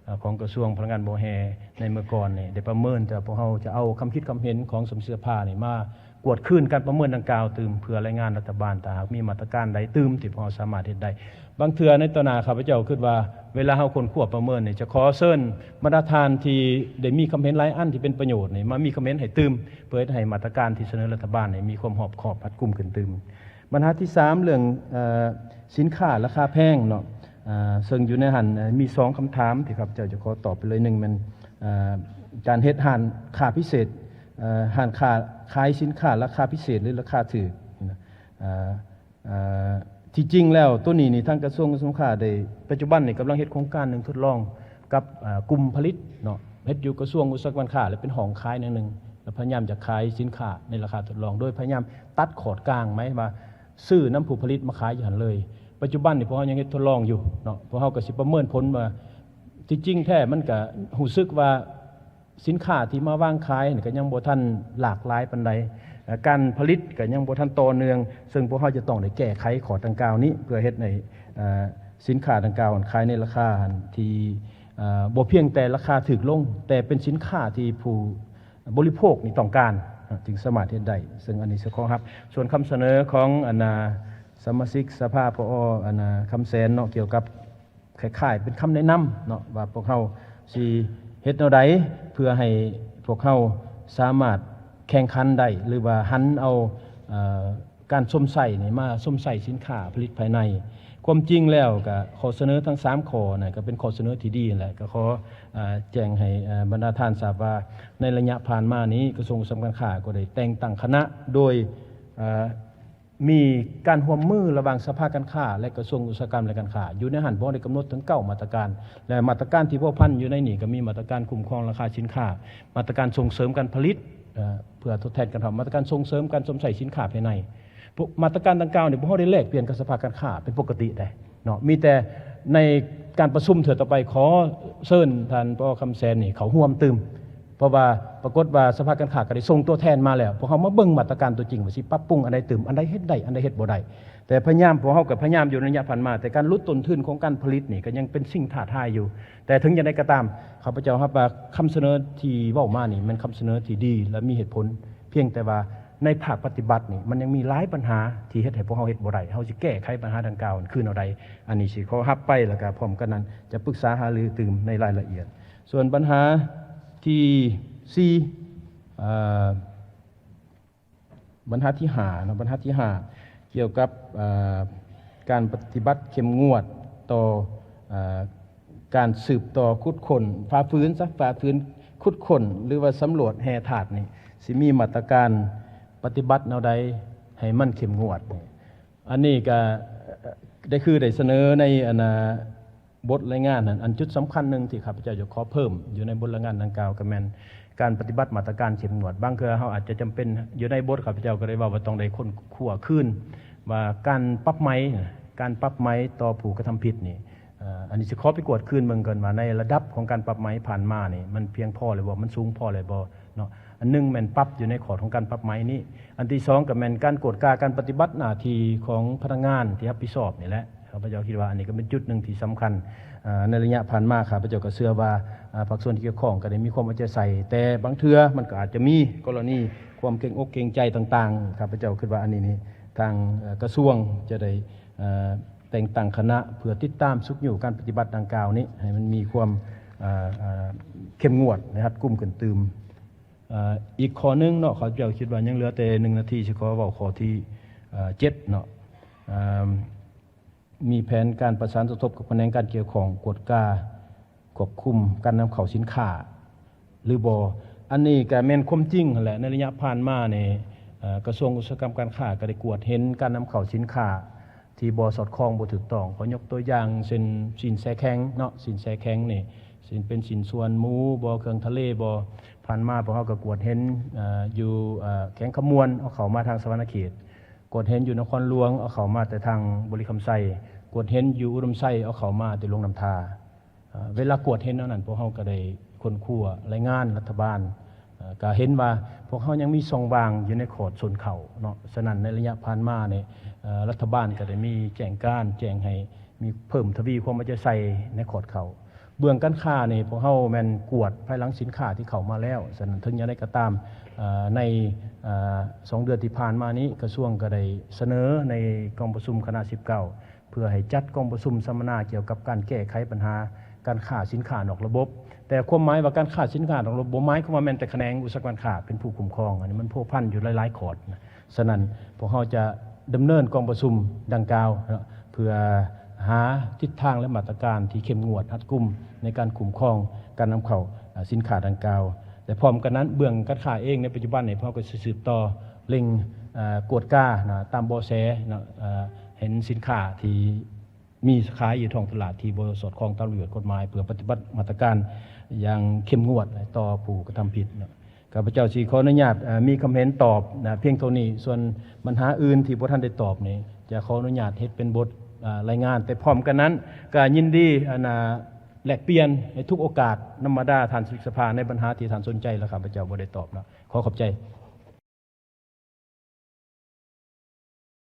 ເອີ່ ຂອງກະຊວງພະລັງງານບໍ່ແຮ່ໃນເມື່ອກ່ອນນີ້ໄດ້ປະເມີນ, ແຕ່ພວກເຮົາຈະເອົາຄຳຄິດຄຳເຫັນຂອງສະມາຊິກສະພານີ້ມາກວດຄືນການປະເມີນດັ່ງກ່າວຕື່ມ ເພື່ອລາຍງານລັດຖະບານ ຖ້າຫາກມີມາດຕະການໃດຕື່ມທີ່ພວກເຮົາສາມາດເຮັດໄດ້. ບາງເທື່ອໃນຕໍ່ໜ້າ ຂ້າພະເຈົ້າຄິດວ່າ ເວລາເຮົາຄົ້ນຄວ້າປະເມີນນີ້ ຈະຂໍເຊີນບັນດາທ່ານທີ່ໄດ້ມີຄຳເຫັນຫຼາຍອັນທີ່ເປັນປະໂຫຍດນີ້ ມາມີຄຳເຫັນໃຫ້ຕື່ມ ເພື່ອເຮັດໃຫ້ມາດຕະການທີ່ສະເໜີລັດຖະບານນີ້ມີຄວາມຮອບຄອບຮັດກຸມຂຶ້ນຕື່ມ. ບັນຫາທີສາມ ເລື່ອງ ເອີ່ ສິນຄ້າລາຄາແພງເນາະ ເຊິ່ງຢູ່ໃນຫັ້ນ ເອີ່ ມີສອງຄຳຖາມທີ່ຂ້າພະເຈົ້າຈະຂໍຕອບໄປເລີຍ. ໜຶ່ງແມ່ນ ເອີ່ ການເຮັດຮ້ານຄ້າພິເສດ ເອີ່ ຮ້ານຄ້າຂາຍສິນຄ້າລາຄາພິເສດ ຫຼື ລາຄາຖືກ ເອີ່ ເອີ່ ທີ່ຈິງແລ້ວໂຕນີ້ນີ້ ທາງກະຊວງອຸດສາຫະກຳໄດ້ ປັດຈຸບັນນີ້ກຳລັງເຮັດໂຄງການໜຶ່ງທົດລອງກັບ ເອີ່ ກຸ່ມຜະລິດເນາະ ເຮັດຢູ່ກະຊວງອຸດສາຫະກຳການຄ້າ ແລະ ເປັນຫ້ອງຂາຍແນວໜຶ່ງ ແລະ ພະຍາຍາມຈະຂາຍສິນຄ້າໃນລາຄາທົດລອງ ໂດຍພະຍາຍາມຕັດຂອດກາງ ໝາຍວ່າ ຊື້ນຳຜູ້ຜະລິດມາຂາຍຢູ່ຫັ້ນເລີຍ. ປັດຈຸບັນນີ້ພວກເຮົາຍັງເຮັດທົດລອງຢູ່ເນາະ ພວກເຮົາກໍຊິປະເມີນຜົນວ່າ ທີ່ຈິງແທ້ມັນກໍຮູ້ສຶກວ່າສິນຄ້າທີ່ມາວາງຂາຍນີ້ກໍຍັງບໍ່ທັນຫຼາກຫຼາຍປານໃດ ເອີ່ ການຜະລິດກໍຍັງບໍ່ທັນຕໍ່ເນື່ອງ ເຊິ່ງພວກເຮົາຈະຕ້ອງໄດ້ແກ້ໄຂຂໍ້ດັ່ງກ່າວນີ້ ເພື່ອເຮັດໃຫ້ ເອີ່ ສິນຄ້າດັ່ງກ່າວຫັ້ນຂາຍໃນລາຄາຫັ້ນທີ່ ເອີ່ ບໍ່ພຽງແຕ່ລາຄາຖືກລົງ ແຕ່ເປັນສິນຄ້າທີ່ຜູ້ ບໍລິໂພກນີ້ຕ້ອງການ ຈຶ່ງສາມາດເຮັດໄດ້ ເຊິ່ງອັນນີ້ຊິຂໍຮັບ. ສ່ວນຄຳສະເໜີຂອງ ອັນນາ ສະມາຊິກສະພາ ປອ ອັນນາ ຄຳແສນເນາະ ກ່ຽວກັບຄ້າຍໆເປັນຄຳແນະນຳເນາະ ວ່າພວກເຮົາຊິເຮັດແນວໃດ ເພື່ອໃຫ້ພວກເຮົາສາມາດແຂ່ງຂັນໄດ້ ຫຼືວ່າຫັນເອົາ ເອີ່ ການຊົມໃຊ້ນີ້ມາຊົມໃຊ້ສິນຄ້າຜະລິດພາຍໃນ. ຄວາມຈິງແລ້ວກະຂໍ້ສະເໜີທັງສາມຂໍ້ນັ້ນກະເປັນຂໍ້ສະເໜີທີ່ດີຫັ້ນແຫຼະ. ກະຂໍ ອາ ແຈ້ງໃຫ້ ອາ ບັນດາທ່ານຊາບວ່າ ໃນໄລຍະຜ່ານມານີ້ ກະຊວງອຸດສາຫະກຳການຄ້າກໍໄດ້ແຕ່ງຕັ້ງຄະນະ ໂດຍ ອາ ມີການຮ່ວມມືລະຫວ່າງສະພາການຄ້າ ແລະ ກະຊວງອຸດສາຫະກຳ ແລະ ການຄ້າ. ຢູ່ໃນຫັ້ນພວກເຮົາໄດ້ກຳນົດເຖິງເກົ້າມາດຕະການ ແລະ ມາດຕະການທີ່ພົວພັນຢູ່ໃນນີ້ກະມີມາດຕະການຄຸ້ມຄອງລາຄາສິນຄ້າ, ມາດຕະການສົ່ງເສີມການຜະລິດ ເພື່ອທົດແທນການເທົ່າ, ມາດຕະການສົ່ງເສີມການຊົມໃຊ້ສິນຄ້າພາຍໃນ. ພວກມາດຕະການດັ່ງກ່າວນີ້ ພວກເຮົາໄດ້ແລກປ່ຽນກັບສະພາການຄ້າເປັນປົກກະຕິໄດ໋ເນາະ. ມີແຕ່ໃນການປະຊຸມເທື່ອຕໍ່ໄປ ຂໍເຊີນທ່ານ ປອ ຄຳແສນນີ້ເຂົ້າຮ່ວມຕື່ມ ເພາະວ່າປາກົດວ່າສະພາການຄ້າກໍໄດ້ສົ່ງຕົວແທນມາແລ້ວ. ພວກເຮົາມາເບິ່ງມາດຕະການຕົວຈິງວ່າຊິປັບປຸງອັນໃດຕື່ມ, ອັນໃດເຮັດໄດ້, ອັນໃດເຮັດບໍ່ໄດ້. ແຕ່ພະຍາຍາມ, ພວກເຮົາກໍພະຍາຍາມຢູ່ໃນໄລຍະຜ່ານມາ, ແຕ່ການຫຼຸດຕົ້ນທຶນຂອງການຜະລິດນີ້ກໍຍັງເປັນສິ່ງທ້າທາຍຢູ່. ແຕ່ເຖິງຢ່າງໃດກໍຕາມ, ຂ້າພະເຈົ້າຮັບວ່າຄຳສະເໜີທີ່ເວົ້າມານີ້ແມ່ນຄຳສະເໜີທີ່ດີ ແລະ ມີເຫດຜົນ. ພຽງແຕ່ວ່າໃນພາກປະຕິບັດນີ້ ມັນຍັງມີຫຼາຍບັນຫາທີ່ເຮັດໃຫ້ພວກເຮົາເຮັດບໍ່ໄດ້. ເຮົາຊິແກ້ໄຂບັນຫາດັ່ງກ່າວນັ້ນຄືແນວໃດ? ອັນນີ້ຊິຂໍຮັບໄປ ແລ້ວກໍພ້ອມກັນນັ້ນຈະປຶກສາຫາລືຕື່ມໃນລາຍລະອຽດ. ສ່ວນບັນຫາທີສີ່ ເອີ່ ບັນຫາທີຫ້າເນາະ, ບັນຫາທີຫ້າ ກ່ຽວກັບ ເອີ່ ການປະຕິບັດເຂັ້ມງວດຕໍ່ ເອີ່ ການສືບຕໍ່ຂຸດຄົ້ນ, ຝ່າຝືນຊະ, ຝ່າຝືນຂຸດຄົ້ນ ຫຼືວ່າສຳຫຼວດແຮ່ທາດນີ້ ຊິມີມາດຕະການປະຕິບັດແນວໃດໃຫ້ມັນເຂັ້ມງວດ. ອັນນີ້ກະ ເອີ່ ໄດ້ ຄືໄດ້ສະເໜີໃນ ອັນນາ ບົດລາຍງານຫັ້ນ, ອັນຈຸດສຳຄັນໜຶ່ງທີ່ຂ້າພະເຈົ້າຢາກຂໍເພີ່ມຢູ່ໃນບົດລາຍງານດັ່ງກ່າວ ກໍແມ່ນການປະຕິບັດມາດຕະການເຂັ້ມງວດ. ບາງເທື່ອເຮົາອາດຈະຈຳເປັນ, ຢູ່ໃນບົດຂ້າພະເຈົ້າກໍໄດ້ເວົ້າວ່າຕ້ອງໄດ້ຄົ້ນຄວ້າຄືນວ່າການປັບໃໝ, ການປັບໃໝຕໍ່ຜູ້ກະທຳຜິດນີ້, ເອີ່ ອັນນີ້ຊິຂໍໄປກວດຄືນເບິ່ງກ່ອນວ່າໃນລະດັບຂອງການປັບໃໝຜ່ານມານີ້ ມັນພຽງພໍແລ້ວບໍ່, ມັນສູງພໍແລ້ວບໍ່ເນາະ. ອັນໜຶ່ງແມ່ນປັບຢູ່ໃນຂອດຂອງການປັບໃໝນີ້, ອັນທີສອງກໍແມ່ນການກວດກາການປະຕິບັດໜ້າທີ່ຂອງພະນັກງານທີ່ຮັບຜິດຊອບນີ້ແຫຼະ. ຂ້າພະເຈົ້າຄິດວ່າອັນນີ້ກໍເປັນຈຸດໜຶ່ງທີ່ສຳຄັນ. ເອີ່ ໃນໄລຍະຜ່ານມາ ຂ້າພະເຈົ້າກໍເຊື່ອວ່າ ເອີ່ ພາກສ່ວນທີ່ກ່ຽວຂ້ອງກໍໄດ້ມີຄວາມເອົາໃຈໃສ່, ແຕ່ບາງເທື່ອມັນກໍອາດຈະມີກໍລະນີຄວາມເກງອົກເກງໃຈຕ່າງໆ. ຂ້າພະເຈົ້າຄິດວ່າອັນນີ້ນີ້ ທາງ ເອີ່ ກະຊວງຈະໄດ້ ເອີ່ ແຕ່ງຕັ້ງຄະນະເພື່ອຕິດຕາມຊຸກຍູ້ການປະຕິບັດດັ່ງກ່າວນີ້ ໃຫ້ມັນມີຄວາມ ເຂັ້ມງວດ ແລະ ຮັດກຸມຂຶ້ນຕື່ມ. ອີກຂໍ້ໜຶ່ງເນາະ ຂ້າພະເຈົ້າຄິດວ່າຍັງເຫຼືອແຕ່ໜຶ່ງນາທີ ຊິຂໍເວົ້າຂໍ້ທີເຈັດເນາະ. ມີແຜນການປະສານສົມທົບກັບຂະແໜງການກ່ຽວຂ້ອງ ກວດກາຄວບຄຸມການນຳເຂົ້າສິນຄ້າ ຫຼືບໍ່? ອັນນີ້ກະແມ່ນຄວາມຈິງຫັ້ນແຫຼະ. ໃນໄລຍະຜ່ານມານີ້ ເອີ່ ກະຊວງອຸດສາຫະກຳການຄ້າກະໄດ້ກວດເຫັນການນຳເຂົ້າສິນຄ້າທີ່ບໍ່ສອດຄ່ອງ ບໍ່ຖືກຕ້ອງ. ຂໍຍົກຕົວຢ່າງເຊັ່ນ ຊີ້ນແຊ່ແຂງເນາະ, ຊີ້ນແຊ່ແຂງນີ້ ຊິເປັນຊີ້ນສ່ວນໝູບໍ ເຄື່ອງທະເລບໍ, ຜ່ານມາພວກເຮົາກະກວດເຫັນ ເອີ່ ຢູ່ ເອີ່ ແຂວງຄຳມ່ວນ ເອົາເຂົ້າມາທາງສະຫວັນນະເຂດ, ກວດເຫັນຢູ່ນະຄອນຫຼວງ ເອົາເຂົ້າມາແຕ່ທາງບໍລິຄຳໄຊ, ກວດເຫັນຢູ່ອຸດົມໄຊ ເອົາເຂົ້າມາແຕ່ຫຼວງນ້ຳທາ. ເອີ່ ເວລາກວດເຫັນແນວນັ້ນ ພວກເຮົາກະໄດ້ຄົ້ນຄວ້າລາຍງານລັດຖະບານ ເອີ່ ກະເຫັນວ່າພວກເຮົາຍັງມີຊ່ອງວ່າງຢູ່ໃນຂອດໂຊນເຂົ້າເນາະ. ສະນັ້ນໃນໄລຍະຜ່ານມານີ້ ເອີ່ ລັດຖະບານກະໄດ້ມີແຈ້ງການ ແຈ້ງໃຫ້ມີເພີ່ມທະວີຄວາມເອົາໃຈໃສ່ໃນຂອດເຂົ້າ. ເບື້ອງການຄ້ານີ້ ພວກເຮົາແມ່ນກວດພາຍຫຼັງສິນຄ້າທີ່ເຂົ້າມາແລ້ວ. ສະນັ້ນເຖິງຢ່າງໃດກະຕາມ ເອີ່ ໃນ ເອີ່ ສອງເດືອນທີ່ຜ່ານມານີ້ ກະຊວງກະໄດ້ສະເໜີໃນກອງປະຊຸມຄະນະສິບເກົ້າ ເພື່ອໃຫ້ຈັດກອງປະຊຸມສຳມະນາກ່ຽວກັບການແກ້ໄຂບັນຫາການຄ້າສິນຄ້ານອກລະບົບ. ແຕ່ຄວາມໝາຍວ່າການຄ້າສິນຄ້ານອກລະບົບ ບໍ່ໝາຍຄວາມວ່າແມ່ນແຕ່ຂະແໜງອຸດສາຫະກຳການຄ້າເປັນຜູ້ຄຸ້ມຄອງ, ອັນນີ້ມັນພົວພັນຢູ່ຫຼາຍໆຂອດນະ. ສະນັ້ນ ພວກເຮົາຈະດຳເນີນກອງປະຊຸມດັ່ງກ່າວເນາະ ເພື່ອຫາທິດທາງ ແລະ ມາດຕະການທີ່ເຂັ້ມງວດຮັດກຸມໃນການຄຸ້ມຄອງການນຳເຂົ້າ ເອີ່ ສິນຄ້າດັ່ງກ່າວ. ແລະ ພ້ອມກັນນັ້ນ ເບື້ອງການຄ້າເອງໃນປັດຈຸບັນນີ້ ພວກເຮົາກະຊິສືບຕໍ່ເລັ່ງ ເອີ່ ກວດການະ ຕາມເບາະແສເນາະ ເອີ່ ເຫັນສິນຄ້າທີ່ມີຂາຍຢູ່ທ້ອງຕະຫຼາດທີ່ບໍ່ສອດຄ່ອງຕາມລະບຽບກົດໝາຍ ເພື່ອປະຕິບັດມາດຕະການຢ່າງເຂັ້ມງວດຕໍ່ຜູ້ກະທຳຜິດເນາະ. ຂ້າພະເຈົ້າຊິຂໍອະນຸຍາດ ເອີ່ ມີຄຳເຫັນຕອບນະ ພຽງເທົ່ານີ້. ສ່ວນບັນຫາອື່ນທີ່ບໍ່ທັນໄດ້ຕອບນີ້ ຈະຂໍອະນຸຍາດເຮັດເປັນບົດ ເອີ່ ລາຍງານ. ແຕ່ພ້ອມກັນນັ້ນ ກະຍິນດີ ອັນນະ ແລກປ່ຽນໃນທຸກໂອກາດນຳບັນດາທ່ານສະມາຊິກສະພາ ໃນບັນຫາທີ່ທ່ານສົນໃຈ ແລະ ຂ້າພະເຈົ້າບໍ່ໄດ້ຕອບເນາະ. ຂໍຂອບໃຈ.